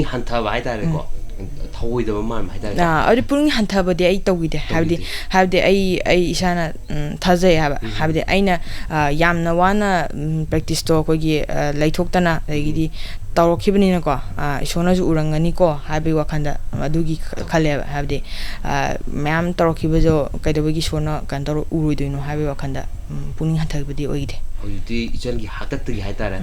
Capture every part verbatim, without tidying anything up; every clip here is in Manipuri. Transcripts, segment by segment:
ꯍꯟꯊꯕ ꯍꯥꯏꯇꯥꯔꯦꯀꯣ, ꯊꯧꯑꯣꯏꯗꯕ ꯃꯥꯟꯕ ꯍꯥꯏꯇꯥꯔꯦ꯫ ꯑꯗꯨꯗꯤ ꯄꯨꯛꯅꯤꯡ ꯍꯟꯊꯕꯗꯤ ꯑꯩ ꯇꯧꯈꯤꯗꯦ꯫ ꯍꯥꯏꯕꯗꯤ ꯇꯧꯈꯤꯗꯦ꯫ ꯍꯥꯏꯕꯗꯤ ꯑꯩ ꯑꯩ ꯏꯁꯥꯅ ꯎꯝ, ꯊꯥꯖꯩ ꯍꯥꯏꯕ꯫ ꯍꯥꯏꯕꯗꯤ ꯑꯩꯅ ꯑ, ꯌꯥꯝꯅ ꯋꯥꯅ ꯎꯝ, ꯄ꯭ꯔꯦꯛꯇꯤꯁꯇꯣ ꯑꯩꯈꯣꯏꯒꯤ ꯑ, ꯂꯩꯊꯣꯛꯇꯅ ꯑꯗꯒꯤꯗꯤ ꯇꯧꯔꯛꯈꯤꯕꯅꯤꯅꯀꯣ, ꯑ, ꯏꯁꯣꯔꯅꯁꯨ ꯎꯔꯝꯒꯅꯤꯀꯣ ꯍꯥꯏꯕꯒꯤ ꯋꯥꯈꯜꯗ ꯑꯗꯨꯒꯤ ꯈ- ꯈꯜꯂꯦꯕ꯫ ꯍꯥꯏꯕꯗꯤ ꯑ, ꯃꯌꯥꯝ ꯇꯧꯔꯛꯈꯤꯕꯗꯣ ꯀꯩꯗꯧꯕꯒꯤ ꯏꯁꯣꯔꯅ ꯀꯩꯅꯣ ꯇꯧꯔ ꯎꯔꯣꯏꯗꯣꯏꯅꯣ ꯍꯥꯏꯕꯒꯤ ꯋꯥꯈꯜꯗ ꯎꯝ, ꯄꯨꯛꯅꯤꯡ ꯍꯟꯊꯕꯗꯤ ꯑꯣꯏꯈꯤꯗꯦ꯫ ꯍꯧꯖꯤꯛꯇꯤ ꯏꯆꯜꯒꯤ ꯍꯥꯛꯇꯛꯇꯒꯤ ꯍꯥꯏꯇꯥꯔꯦ,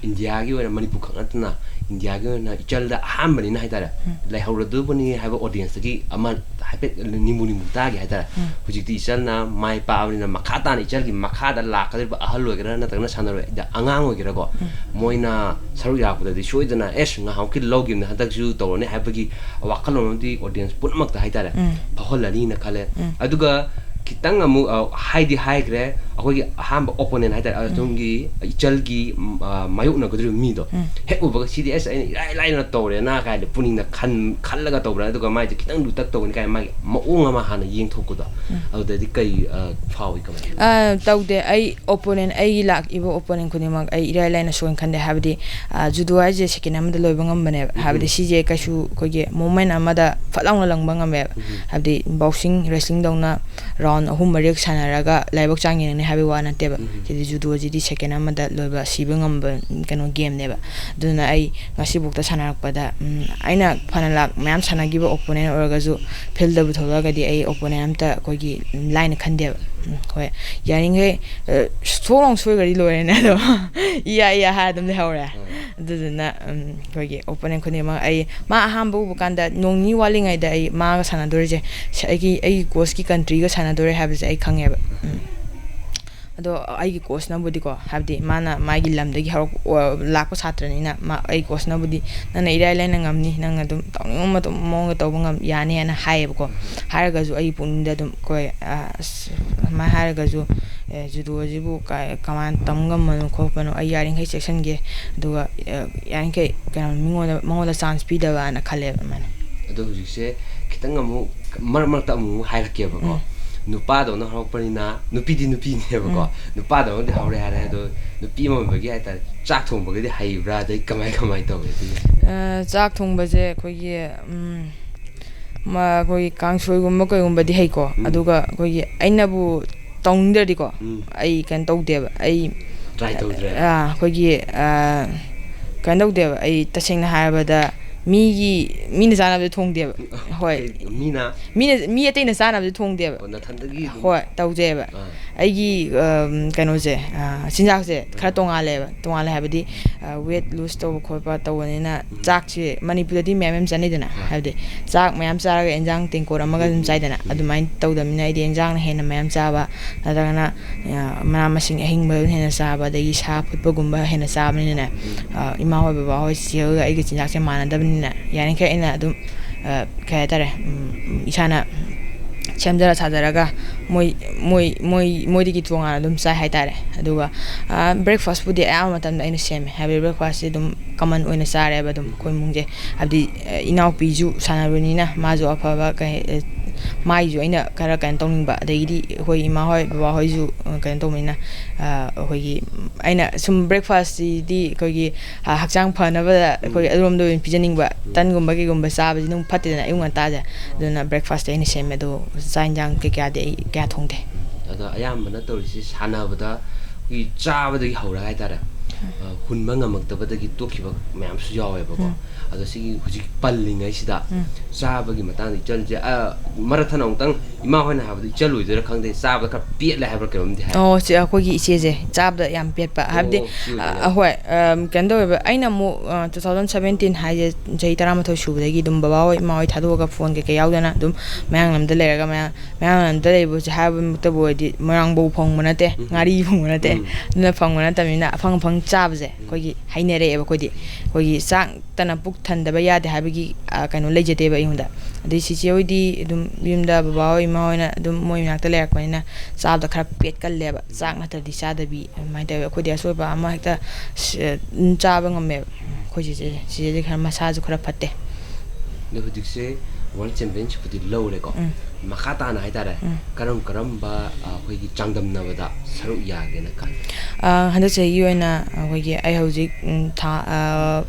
ꯏꯟꯗꯤꯌꯥꯒꯤ ꯑꯣꯏꯅ, ꯃꯅꯤꯄꯨꯔ ꯈꯛ ꯅꯠꯇꯅ ꯏꯟꯗꯤꯌꯥꯒꯤ ꯑꯣꯏꯅ ꯏꯆꯜꯗ ꯑꯍꯥꯟꯕꯅꯤꯅ ꯍꯥꯏꯇꯥꯔꯦ, ꯂꯩꯍꯧꯔꯗꯧꯕꯅꯤ ꯍꯥꯏꯕ ꯑꯣꯗꯤꯌꯟꯁꯇꯒꯤ ꯑꯃ ꯍꯥꯏꯐꯦꯠ ꯅꯤꯝꯕꯨ ꯅꯤꯝꯕꯨ ꯇꯥꯒꯦ ꯍꯥꯏꯇꯥꯔꯦ꯫ ꯍꯧꯖꯤꯛꯇꯤ ꯏꯆꯜꯅ ꯃꯥꯏ ꯄꯥꯛꯑꯕꯅꯤꯅ ꯃꯈꯥ ꯇꯥꯅ ꯏꯆꯜꯒꯤ ꯃꯈꯥꯗ ꯂꯥꯛꯀꯗꯧꯔꯤꯕ ꯑꯍꯜ ꯑꯣꯏꯒꯦꯔꯥ ꯅꯠꯇ꯭ꯔꯒꯅ ꯁꯥꯟꯅꯔꯣꯏ ꯑꯉꯥꯡ ꯑꯣꯏꯒꯦꯔꯥꯀꯣ, ꯃꯣꯏꯅ ꯁꯔꯨꯛ ꯌꯥꯔꯛꯄꯗꯗꯤ ꯁꯣꯏꯗꯅ ꯑꯦꯁ ꯉꯍꯥꯟꯃꯨꯛꯀꯤ ꯂꯧꯈꯤꯕꯅꯤ ꯍꯟꯗꯛꯁꯨ ꯇꯧꯔꯅꯤ ꯍꯥꯏꯕꯒꯤ ꯋꯥꯈꯜꯂꯣꯟ ꯑꯃꯗꯤ ꯑꯣꯗꯤꯌꯟꯁ ꯄꯨꯝꯅꯃꯛꯇ ꯍꯥꯏꯇꯥꯔꯦ ꯐꯥꯎꯍꯜꯂꯅꯤꯅ ꯈꯜꯂꯦ꯫ ꯑꯗꯨꯒ ꯈꯤꯇꯪ ꯑꯃꯨꯛ ꯑ, ꯍꯥꯏꯗꯤ ꯍꯥꯏꯈ꯭ꯔꯦ, ꯑꯩꯈꯣꯏꯒꯤ ꯑꯍꯥꯟꯕ ꯑꯣꯄꯣꯅꯦꯟ ꯍꯥꯏꯇꯥꯔꯦ, ꯑꯗꯣꯝꯒꯤ ꯏꯆꯜꯒꯤ ꯎꯝ, ꯑ, ꯃꯥꯌꯣꯛꯅꯒꯗꯧꯔꯤꯕ ꯃꯤꯗꯣ ꯍꯦꯛ ꯎꯕꯒ ꯁꯤꯗꯤ ꯑꯁ ꯑꯩꯅ ꯏꯔꯥꯏ ꯂꯥꯏꯅ ꯇꯧꯔꯦꯅ ꯀꯥꯏꯅ ꯄꯨꯛꯅꯤꯡꯗ ꯈꯟ ꯈꯜꯂꯒ ꯇꯧꯕ꯭ꯔꯥ, ꯑꯗꯨꯒ ꯃꯥꯏꯁꯦ ꯈꯤꯇꯪ ꯂꯨꯇꯛ ꯇꯧꯒꯅꯤ ꯀꯥꯏꯅ ꯃꯥꯒꯤ ꯃꯑꯣꯡ ꯑꯃ ꯍꯥꯟꯅ ꯌꯦꯡꯊꯣꯛꯄꯗꯣ, ꯑꯗꯨꯗꯗꯤ ꯀꯩ ꯑ, ꯐꯥꯎꯏ, ꯀꯃꯥꯏꯅ? ꯑ, ꯇꯧꯗꯦ꯫ ꯑꯩ ꯑꯣꯄꯣꯅꯦꯟ, ꯑꯩꯒꯤ ꯂꯥꯛꯏꯕ ꯑꯣꯄꯣꯅꯦꯟ ꯈꯨꯗꯤꯡꯃꯛ ꯑꯩ ꯏꯔꯥꯏ ꯂꯥꯏꯅ ꯁꯣꯏꯅ ꯈꯟꯗꯦ꯫ ꯍꯥꯏꯕꯗꯤ ꯑ, ꯖꯨꯗꯣ ꯍꯥꯏꯁꯦ ꯁꯦꯀꯦꯟ ꯑꯃꯗ ꯂꯣꯏꯕ ꯉꯝꯕꯅꯦꯕ꯫ ꯍꯥꯏꯕꯗꯤ ꯁꯤꯁꯦ ꯀꯩꯁꯨ ꯑꯩꯈꯣꯏꯒꯤ ꯃꯣꯃꯦꯟ ꯑꯃꯗ ꯐꯠ ꯂꯥꯎꯅ ꯂꯪꯕ ꯉꯝꯃꯦꯕ꯫ ꯍꯥꯏꯕꯗꯤ ꯕꯣꯛꯁꯤꯡ, ꯔꯦꯁꯂꯤꯡꯗꯧꯅ ꯔꯥꯎꯟ ꯑꯍꯨꯝ ꯃꯔꯤꯔꯛ ꯁꯥꯟꯅꯔꯒ ꯂꯥꯏꯕꯛ ꯆꯥꯡ ꯌꯦꯡꯅꯤ ꯍꯥꯏꯕꯒꯤ ꯋꯥ ꯅꯠꯇꯦꯕ꯫ ꯁꯤꯗꯤ ꯖꯨꯗꯣꯁꯤꯗꯤ ꯁꯦꯀꯦꯟ ꯑꯃꯗ ꯂꯣꯏꯕ, ꯁꯤꯕ ꯉꯝꯕ ꯀꯩꯅꯣ ꯒꯦꯝꯅꯦꯕ꯫ ꯑꯗꯨꯅ ꯑꯩ ꯉꯁꯤꯐꯥꯎꯗ ꯁꯥꯟꯅꯔꯛꯄꯗ ꯎꯝ, ꯑꯩꯅ ꯐꯅ ꯂꯥꯛ ꯃꯌꯥꯝ ꯁꯥꯟꯅꯈꯤꯕ ꯑꯣꯄꯣꯅꯦꯟ ꯑꯣꯏꯔꯒꯁꯨ ꯐꯤꯜꯗꯕꯨ ꯊꯣꯛꯂꯛꯑꯒꯗꯤ ꯑꯩ ꯑꯣꯄꯣꯅꯦꯟ ꯑꯝꯇ ꯑꯩꯈꯣꯏꯒꯤ ꯂꯥꯏꯅ ꯈꯟꯗꯦꯕ꯫ ꯎꯝ, ꯍꯣꯏ, ꯌꯥꯔꯤꯈꯩ ꯑ, ꯁꯣꯛ ꯂꯥꯎ ꯁꯣꯏꯈ꯭ꯔꯗꯤ ꯂꯣꯏꯔꯦꯅꯦ꯫ ꯑꯗꯣ ꯏꯌꯥ ꯏꯌꯥ ꯍꯥꯏꯔ ꯑꯗꯨꯝ ꯂꯩꯍꯧꯔꯦ꯫ ꯑꯗꯨꯗꯨꯅ ꯎꯝ, ꯑꯩꯈꯣꯏꯒꯤ ꯑꯣꯄꯣꯅꯦꯟ ꯈꯨꯗꯤꯡꯃꯛ ꯑꯩ ꯃꯥ ꯑꯍꯥꯟꯕ ꯎꯕ ꯀꯥꯟꯗ ꯅꯣꯡ ꯅꯤꯅꯤ ꯋꯥꯠꯂꯤꯉꯩꯗ ꯑꯩ ꯃꯥꯒ ꯁꯥꯟꯅꯗꯣꯔꯤꯁꯦ ꯁ- ꯑꯩꯒꯤ ꯑꯩꯒꯤ ꯀꯣꯆꯀꯤ ꯀꯟꯇ꯭ꯔꯤꯒ ꯁꯥꯟꯅꯗꯣꯔꯦ ꯍꯥꯏꯕꯁꯦ ꯑꯩ ꯈꯪꯉꯦꯕ꯫ ꯎꯝ꯫ ꯑꯗꯣ ꯑꯩꯒꯤ ꯀꯣꯆꯅꯕꯨꯗꯤꯀꯣ, ꯍꯥꯏꯕꯗꯤ ꯃꯥꯅ ꯃꯥꯒꯤ ꯂꯝꯗꯒꯤ ꯍꯧꯔꯛ ꯑ, ꯂꯥꯛꯄ ꯁꯥꯇ꯭ꯔꯅꯤꯅ ꯃꯥ ꯑꯩ ꯀꯣꯆꯅꯕꯨꯗꯤ ꯅꯪꯅ ꯏꯔꯥꯏ ꯂꯥꯏꯅ ꯉꯝꯅꯤ, ꯅꯪ ꯑꯗꯨꯝ ꯇꯧꯅꯤꯡꯕ ꯃꯇꯝ ꯃꯑꯣꯡꯗ ꯇꯧꯕ ꯉꯝ ꯌꯥꯅꯤ ꯍꯥꯏꯅ ꯍꯥꯏꯌꯦꯕꯀꯣ꯫ ꯍꯥꯏꯔꯒꯁꯨ ꯑꯩꯒꯤ ꯄꯨꯛꯅꯤꯡꯗ ꯑꯗꯨꯝ ꯑꯩꯈꯣꯏ ꯑ, ꯑꯁ, ꯑꯗꯨꯃꯥꯏꯅ ꯍꯥꯏꯔꯒꯁꯨ ꯑꯦ, ꯖꯨꯗꯣꯁꯤꯕꯨ ꯀ- ꯀꯃꯥꯏꯅ ꯇꯝ ꯉꯝꯕꯅꯣ ꯈꯣꯠꯄꯅꯣ, ꯑꯩ ꯌꯥꯔꯤꯈꯩ ꯆꯦꯛꯁꯤꯟꯒꯦ, ꯑꯗꯨꯒ ꯑ, ꯌꯥꯔꯤꯈꯩ ꯀꯩꯅꯣ ꯃꯤꯉꯣꯟꯗ ꯃꯉꯣꯟꯗ ꯆꯥꯟꯁ ꯄꯤꯗꯕꯅ ꯈꯜꯂꯦꯕ ꯑꯗꯨꯃꯥꯏꯅ꯫ ꯑꯗꯣ ꯍꯧꯖꯤꯛꯁꯦ ꯈꯤꯇꯪ ꯑꯃꯨꯛ ꯃꯔꯛ ꯃꯔꯛꯇ ꯑꯃꯨꯛ ꯍꯥꯏꯔꯛꯀꯦꯕꯀꯣ꯫ ꯅꯨꯄꯥꯗꯧꯅ ꯍꯧꯔꯛꯄꯅꯤꯅ, ꯅꯨꯄꯤꯗꯤ ꯅꯨꯄꯤꯅꯦꯕꯀꯣ, ꯎꯝ. ꯅꯨꯄꯥꯗꯧꯅꯗꯤ ꯍꯧꯔꯦ ꯍꯥꯏꯔꯦ, ꯑꯗꯣ ꯅꯨꯄꯤ ꯑꯃ ꯑꯣꯏꯕꯒꯤ ꯍꯥꯏꯇꯥꯔꯦ, ꯆꯥꯛ ꯊꯣꯡꯕꯒꯗꯤ ꯍꯩꯕ꯭ꯔꯥ, ꯑꯗꯩ ꯀꯃꯥꯏ ꯀꯃꯥꯏ ꯇꯧꯒꯦ ꯑꯗꯨꯒꯤ? ꯑ, ꯆꯥꯛ ꯊꯣꯡꯕꯁꯦ ꯑꯩꯈꯣꯏꯒꯤ, ꯎꯝ, ꯃ-, ꯑꯩꯈꯣꯏꯒꯤ ꯀꯥꯡꯁꯣꯏꯒꯨꯝꯕ ꯀꯩꯒꯨꯝꯕꯗꯤ ꯍꯩꯀꯣ. ꯎꯝ. ꯑꯗꯨꯒ ꯑꯩꯈꯣꯏꯒꯤ ꯑꯩꯅꯕꯨ ꯇꯧꯅꯤꯡꯗ꯭ꯔꯗꯤꯀꯣ, ꯎꯝ. ꯑꯩ ꯀꯩꯅꯣ ꯇꯧꯗꯦꯕ. ꯑꯩ Try ꯇꯧꯗ꯭ꯔꯦ? ꯑ, ꯑꯩꯈꯣꯏꯒꯤ, ꯑ, ꯀꯩꯅꯣ ꯇꯧꯗꯦꯕ. ꯑꯩ ꯇꯁꯦꯡꯅ ꯍꯥꯏꯔꯕꯗ ꯃꯤꯒꯤ, ꯃꯤꯅ ꯆꯥꯅꯕꯗꯤ ꯊꯣꯡꯗꯦꯕ. ꯍꯣꯏ. ꯀꯩ-, ꯃꯤꯅ? ꯃꯤꯅ, ꯃꯤ ꯑꯇꯩꯅ ꯆꯥꯅꯕꯗꯤ ꯊꯣꯡꯗꯦꯕ. ꯑꯣ, ꯅꯊꯟꯗꯒꯤ ꯑꯗꯨꯝ? ꯍꯣꯏ, ꯇꯧꯖꯩꯑꯕ. ꯑꯥ. ꯑꯩꯒꯤ, ꯑꯝ, ꯀꯩꯅꯣꯁꯦ, ꯑ, ꯆꯤꯟꯖꯥꯛꯁꯦ ꯈꯔ ꯑꯥ. ꯇꯣꯉꯥꯜꯂꯦꯕ. ꯇꯣꯉꯥꯜꯂꯦ ꯍꯥꯏꯕꯗꯤ, ꯑ, weight lose ꯇꯧꯕ ꯈꯣꯠꯄ ꯇꯧꯕꯅꯤꯅ ꯎꯝ. ꯆꯥꯛꯁꯦ ꯃꯅꯤꯄꯨꯔꯗꯗꯤ ꯃꯌꯥꯝ ꯃꯌꯥꯝ ꯆꯥꯅꯩꯗꯅ꯫ ꯍꯣꯏ. ꯍꯥꯏꯕꯗꯤ ꯆꯥꯛ ꯃꯌꯥꯝ ꯆꯥꯔꯒ ꯏꯟꯖꯥꯡ ꯇꯦꯡꯀꯣꯠ ꯑꯃꯒ ꯑꯗꯨꯝ ꯎꯝ, ꯆꯥꯏꯗꯅ꯫ ꯎꯝ. ꯑꯗꯨꯃꯥꯏꯅ ꯇꯧꯗꯕꯅꯤꯅ ꯑꯩꯗꯤ ꯏꯟꯖꯥꯡꯅ ꯍꯦꯟꯅ ꯃꯌꯥꯝ ꯆꯥꯕ, ꯅꯠꯇ꯭ꯔꯒꯅ, ꯑ, ꯃꯅꯥ ꯃꯁꯤꯡ ꯑꯍꯤꯡꯕ ꯍꯦꯟꯅ ꯆꯥꯕ, ꯑꯗꯒꯤ ꯁꯥ ꯐꯨꯠꯄꯒꯨꯝꯕ ꯍꯦꯟꯅ ꯆꯥꯕꯅꯤꯅꯅꯦ, ꯎꯝ. ꯑ, ꯏꯃꯥ ꯍꯣꯏ ꯕꯕꯥ ꯍꯣꯏ ꯆꯤꯆꯦ ꯍꯣꯏꯒ ꯑꯩꯒ ꯆꯤꯟꯖꯥꯛꯁꯦ ꯃꯥꯟꯅꯗꯕꯅꯤꯅ ꯌꯥꯔꯤꯈꯩ ꯑꯩꯅ ꯑꯗꯨꯝ, ꯑ, ꯀꯩ ꯍꯥꯏꯇꯥꯔꯦ, ꯎꯝ, ꯏꯁꯥꯅ ꯁꯦꯝꯖꯔ ꯁꯥꯖꯔꯒ ꯃꯣꯏ, ꯃꯣꯏ, ꯃꯣꯏ, ꯃꯣꯏꯗꯒꯤ ꯇꯣꯉꯥꯟꯅ ꯑꯗꯨꯝ ꯆꯥꯏ ꯍꯥꯏꯇꯥꯔꯦ꯫ ꯑꯗꯨꯒ, ꯑ, breakfast ꯄꯨꯗꯤ ꯑꯌꯥꯝꯕ ꯃꯇꯝꯗ ꯑꯩꯅ ꯁꯦꯝꯃꯦ꯫ ꯍꯥꯏꯕꯗꯤ breakfast ꯁꯤ ꯑꯗꯨꯝ common ꯑꯣꯏꯅ ꯆꯥꯔꯦꯕ ꯑꯗꯨꯝ ꯑꯩꯈꯣꯏ ꯏꯃꯨꯡꯁꯦ꯫ ꯍꯥꯏꯕꯗꯤ, ꯑ, ꯏꯅꯥꯎꯄꯤꯁꯨ ꯁꯥꯟꯅꯕꯅꯤꯅ ꯃꯥꯁꯨ ꯑꯐꯕ ꯀꯩ, ꯑ, ꯃꯥꯒꯤꯁꯨ ꯑꯩꯅ ꯈꯔ ꯀꯩꯅꯣ ꯇꯧꯅꯤꯡꯕ, ꯑꯗꯒꯤꯗꯤ ꯑꯩꯈꯣꯏ ꯏꯃꯥ ꯍꯣꯏ ꯕꯕꯥ ꯍꯣꯏꯁꯨ, ꯑ, ꯀꯩꯅꯣ ꯇꯧꯕꯅꯤꯅ, ꯑ, ꯑꯩꯈꯣꯏꯒꯤ ꯑꯩꯅ ꯁꯨꯝ breakfast ꯁꯤꯗꯤ ꯑꯩꯈꯣꯏꯒꯤ, ꯑ, ꯍꯛꯆꯥꯡ ꯐꯅꯕꯗ ꯑꯩꯈꯣꯏ ꯎꯝ. ꯑꯗꯨꯔꯣꯝꯗ ꯑꯣꯏꯅ ꯄꯤꯖꯅꯤꯡꯕ꯫ ꯎꯝ. ꯇꯟꯒꯨꯝꯕ ꯀꯩꯒꯨꯝꯕ ꯆꯥꯕꯁꯤ ꯑꯗꯨꯝ ꯐꯠꯇꯦꯗꯅ ꯑꯌꯨꯛ ꯉꯟꯇꯥꯁꯦ꯫ ꯑꯗꯨꯅ breakfast ꯇꯤ ꯑꯩꯅ ꯁꯦꯝꯃꯦ꯫ ꯑꯗꯣ ꯆꯥꯛ ꯏꯟꯖꯥꯡ ꯀꯩꯀꯥꯗꯤ ꯑꯩ ꯀꯌꯥ ꯊꯣꯡꯗꯦ꯫ ꯑꯗꯣ ꯑꯌꯥꯝꯕꯅ ꯇꯧꯔꯤꯁꯤ ꯁꯥꯟꯅꯕꯗ ꯑꯩꯈꯣꯏꯒꯤ ꯆꯥꯕꯗꯒꯤ ꯍꯧꯔꯒ ꯍꯥꯏꯇꯥꯔꯦ, ꯑ, ꯍꯨꯟꯕ ꯉꯝꯃꯛꯇꯕꯗꯒꯤ ꯇꯣꯛꯈꯤꯕ ꯃꯌꯥꯝꯁꯨ ꯌꯥꯎꯋꯦꯕꯀꯣ꯫ ꯎꯝ. ꯑꯗꯣ ꯁꯤꯒꯤ ꯍꯧꯖꯤꯛ ꯄꯜꯂꯤꯉꯩꯁꯤꯗ ꯎꯝ. ꯆꯥꯕꯒꯤ ꯃꯇꯥꯡꯗ ꯏꯆꯟꯁꯦ, ꯑ, ꯃꯔꯛ ꯊꯠꯅ ꯑꯃꯨꯛꯇꯪ ꯏꯃꯥ ꯍꯣꯏꯅ ꯍꯥꯏꯕꯗ ꯏꯆꯜ ꯑꯣꯏꯗꯣꯏꯔꯥ ꯈꯪꯗꯦ, ꯆꯥꯕꯗ ꯈꯔ ꯄꯦꯠꯂꯦ ꯍꯥꯏꯕ꯭ꯔꯥ ꯀꯩꯅꯣꯝꯗꯤ ꯍꯥꯏ꯫ ꯑꯣ, ꯁꯤ ꯑꯩꯈꯣꯏꯒꯤ ꯏꯆꯦꯁꯦ ꯆꯥꯕꯗ ꯌꯥꯝ ꯄꯦꯠꯄ꯫ ꯍꯥꯏꯕꯗꯤ, ꯑꯣ, ꯁꯤ ꯑꯣꯏꯗꯣꯏꯅꯦ꯫ ꯑ, ꯍꯣꯏ, ꯑꯝ, ꯀꯩꯅꯣ ꯇꯧꯋꯦꯕ, ꯑꯩꯅ ꯑꯃꯨꯛ, ꯑ, two thousand seventeen ꯍꯥꯏꯁꯦ ꯆꯍꯤ ꯇꯔꯥꯃꯥꯊꯣꯏ ꯁꯨꯕꯗꯒꯤ ꯑꯗꯨꯝ ꯕꯕꯥ ꯍꯣꯏ ꯏꯃꯥ ꯍꯣꯏ ꯊꯥꯗꯣꯛꯑꯒ ꯐꯣꯟ ꯀꯩꯀꯩ ꯌꯥꯎꯗꯅ ꯑꯗꯨꯝ ꯃꯌꯥꯡꯂꯝꯗ ꯂꯩꯔꯒ ꯃꯌꯥꯡ, ꯃꯌꯥꯡꯂꯝꯗ ꯂꯩꯕꯁꯦ ꯍꯥꯏꯕꯃꯛꯇꯕꯨ ꯑꯣꯏꯔꯗꯤ ꯃꯣꯏꯔꯥꯡꯐꯧ ꯐꯪꯕ ꯅꯠꯇꯦ, ꯎꯝ. ꯉꯥꯔꯤ ꯐꯪꯕ ꯅꯠꯇꯦ꯫ ꯎꯝ. ꯑꯗꯨꯅ ꯐꯪꯕ ꯅꯠꯇꯕꯅꯤꯅ ꯑꯐꯪ ꯑꯐꯪ ꯆꯥꯕꯁꯦ ꯑꯩꯈꯣꯏꯒꯤ ꯍꯩꯅꯔꯛꯑꯦꯕ ꯑꯩꯈꯣꯏꯗꯤ꯫ ꯑꯩꯈꯣꯏꯒꯤ ꯆꯥꯛꯇꯅ ꯄꯨꯛ ꯊꯟꯗꯕ ꯌꯥꯗꯦ ꯍꯥꯏꯕꯒꯤ, ꯑ, ꯀꯩꯅꯣ ꯂꯩꯖꯗꯦꯕ ꯑꯩꯉꯣꯟꯗ꯫ ꯑꯗꯩ ꯆꯤꯆꯦ ꯍꯣꯏꯗꯤ ꯑꯗꯨꯝ ꯌꯨꯝꯗ ꯕꯕꯥ ꯍꯣꯏ ꯏꯃꯥ ꯍꯣꯏꯅ ꯑꯗꯨꯝ ꯃꯣꯏ ꯃꯅꯥꯛꯇ ꯂꯩꯔꯛꯄꯅꯤꯅ ꯆꯥꯕꯗ ꯈꯔ ꯄꯦꯠꯀꯜꯂꯦꯕ꯫ ꯆꯥꯛ ꯅꯠꯇ꯭ꯔꯗꯤ ꯆꯥꯗꯕꯤ ꯑꯗꯨꯃꯥꯏꯅ ꯇꯧꯋꯦ꯫ ꯑꯩꯈꯣꯏꯗꯤ ꯑꯁꯣꯏꯕ ꯑꯃ ꯍꯦꯛꯇ ꯁ-, ꯑꯗꯨꯝ ꯆꯥꯕ ꯉꯝꯃꯦꯕ꯫ ꯑꯩꯈꯣꯏ ꯆꯤꯆꯦꯁꯦ, ꯆꯤꯆꯦꯗꯤ ꯈꯔ ꯃꯁꯥꯁꯨ ꯈꯔ ꯐꯠꯇꯦ꯫ ꯑꯗꯣ ꯍꯧꯖꯤꯛꯁꯦ, ꯋꯥꯔꯜ ꯆꯦꯝꯄꯤꯌꯟꯁꯤꯞꯄꯨꯗꯤ ꯂꯧꯔꯦꯀꯣ꯫ ꯎꯝ꯫ ꯃꯈꯥ ꯇꯥꯅ ꯍꯥꯏꯇꯥꯔꯦ, ꯎꯝ꯫ ꯀꯔꯝ ꯀꯔꯝꯕ, ꯑ, ꯑꯩꯈꯣꯏꯒꯤ ꯆꯥꯡꯗꯝꯅꯕꯗ ꯁꯔꯨꯛ ꯌꯥꯒꯦꯅ ꯈꯜꯂꯤ? ꯑ, ꯍꯟꯗꯛ ꯆꯍꯤꯒꯤ ꯑꯣꯏꯅ ꯑꯩꯈꯣꯏꯒꯤ, ꯑꯩ ꯍꯧꯖꯤꯛ, ꯎꯝ, ꯊꯥ, ꯑ,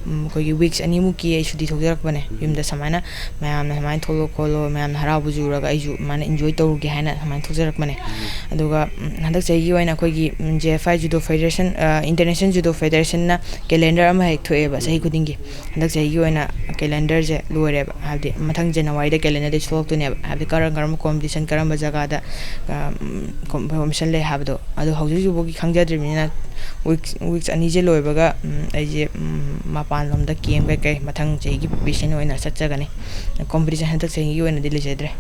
ꯎꯝ, ꯑꯩꯈꯣꯏꯒꯤ ꯋꯤꯛꯁ ꯑꯅꯤꯃꯨꯛꯀꯤ ꯑꯩ ꯁꯨꯇꯤ ꯊꯣꯛꯆꯔꯛꯄꯅꯦ꯫ ꯎꯝ꯫ ꯌꯨꯝꯗ ꯁꯨꯃꯥꯏꯅ ꯃꯌꯥꯝꯅ ꯁꯨꯃꯥꯏꯅ ꯊꯣꯛꯂꯛꯑꯣ ꯈꯣꯠꯂꯣ, ꯃꯌꯥꯝꯅ ꯍꯔꯥꯎꯕꯁꯦ ꯎꯔꯒ ꯑꯩꯁꯨ ꯑꯗꯨꯃꯥꯏꯅ ꯏꯟꯖꯣꯏ ꯇꯧꯔꯨꯒꯦ ꯍꯥꯏꯅ ꯁꯨꯃꯥꯏꯅ ꯊꯣꯛꯆꯔꯛꯄꯅꯦ꯫ ꯎꯝ꯫ ꯑꯗꯨꯒ, ꯎꯝ, ꯍꯟꯗꯛ ꯆꯍꯤꯒꯤ ꯑꯣꯏꯅ ꯑꯩꯈꯣꯏꯒꯤ, ꯎꯝ, J F I Judo Federation, ꯑ, International Judo Federationꯅ calendar ꯑꯃ ꯍꯦꯛ ꯊꯣꯛꯑꯦꯕ ꯆꯍꯤ ꯈꯨꯗꯤꯡꯒꯤ꯫ ꯍꯟꯗꯛ ꯆꯍꯤꯒꯤ ꯑꯣꯏꯅ calendarꯁꯦ ꯂꯣꯏꯔꯦꯕ, ꯍꯥꯏꯕꯗꯤ ꯃꯊꯪ ꯖꯅꯋꯥꯔꯤꯗ calendarꯗꯤ ꯊꯣꯛꯂꯛꯇꯣꯏꯅꯦꯕ, ꯍꯥꯏꯕꯗꯤ ꯀꯔꯝ ꯀꯔꯝꯕ competition, ꯀꯔꯝꯕ ꯖꯒꯥꯗ, ꯑ, ꯎꯝ, com-, competition ꯂꯩ ꯍꯥꯏꯕꯗꯣ꯫ ꯑꯗꯣ ꯍꯧꯖꯤꯛ ꯍꯧꯖꯤꯛꯐꯥꯎꯒꯤ ꯈꯪꯖꯗ꯭ꯔꯤꯕꯅꯤꯅ ꯋꯤꯛꯁ, ꯋꯤꯛꯁ ꯑꯅꯤꯁꯦ ꯂꯣꯏꯕꯒ, ꯎꯝ, ꯑꯩꯁꯦ, ꯎꯝ, ꯃꯄꯥꯟ ꯂꯣꯝꯗ camp ꯀꯩꯀꯩ ꯃꯊꯪ ꯆꯍꯤꯒꯤ preparation ꯑꯣꯏꯅ ꯆꯠꯆꯒꯅꯤ꯫ Competition ꯍꯟꯗꯛ ꯆꯍꯤꯒꯤ ꯑꯣꯏꯅꯗꯤ ꯂꯩꯖꯗ꯭ꯔꯦ꯫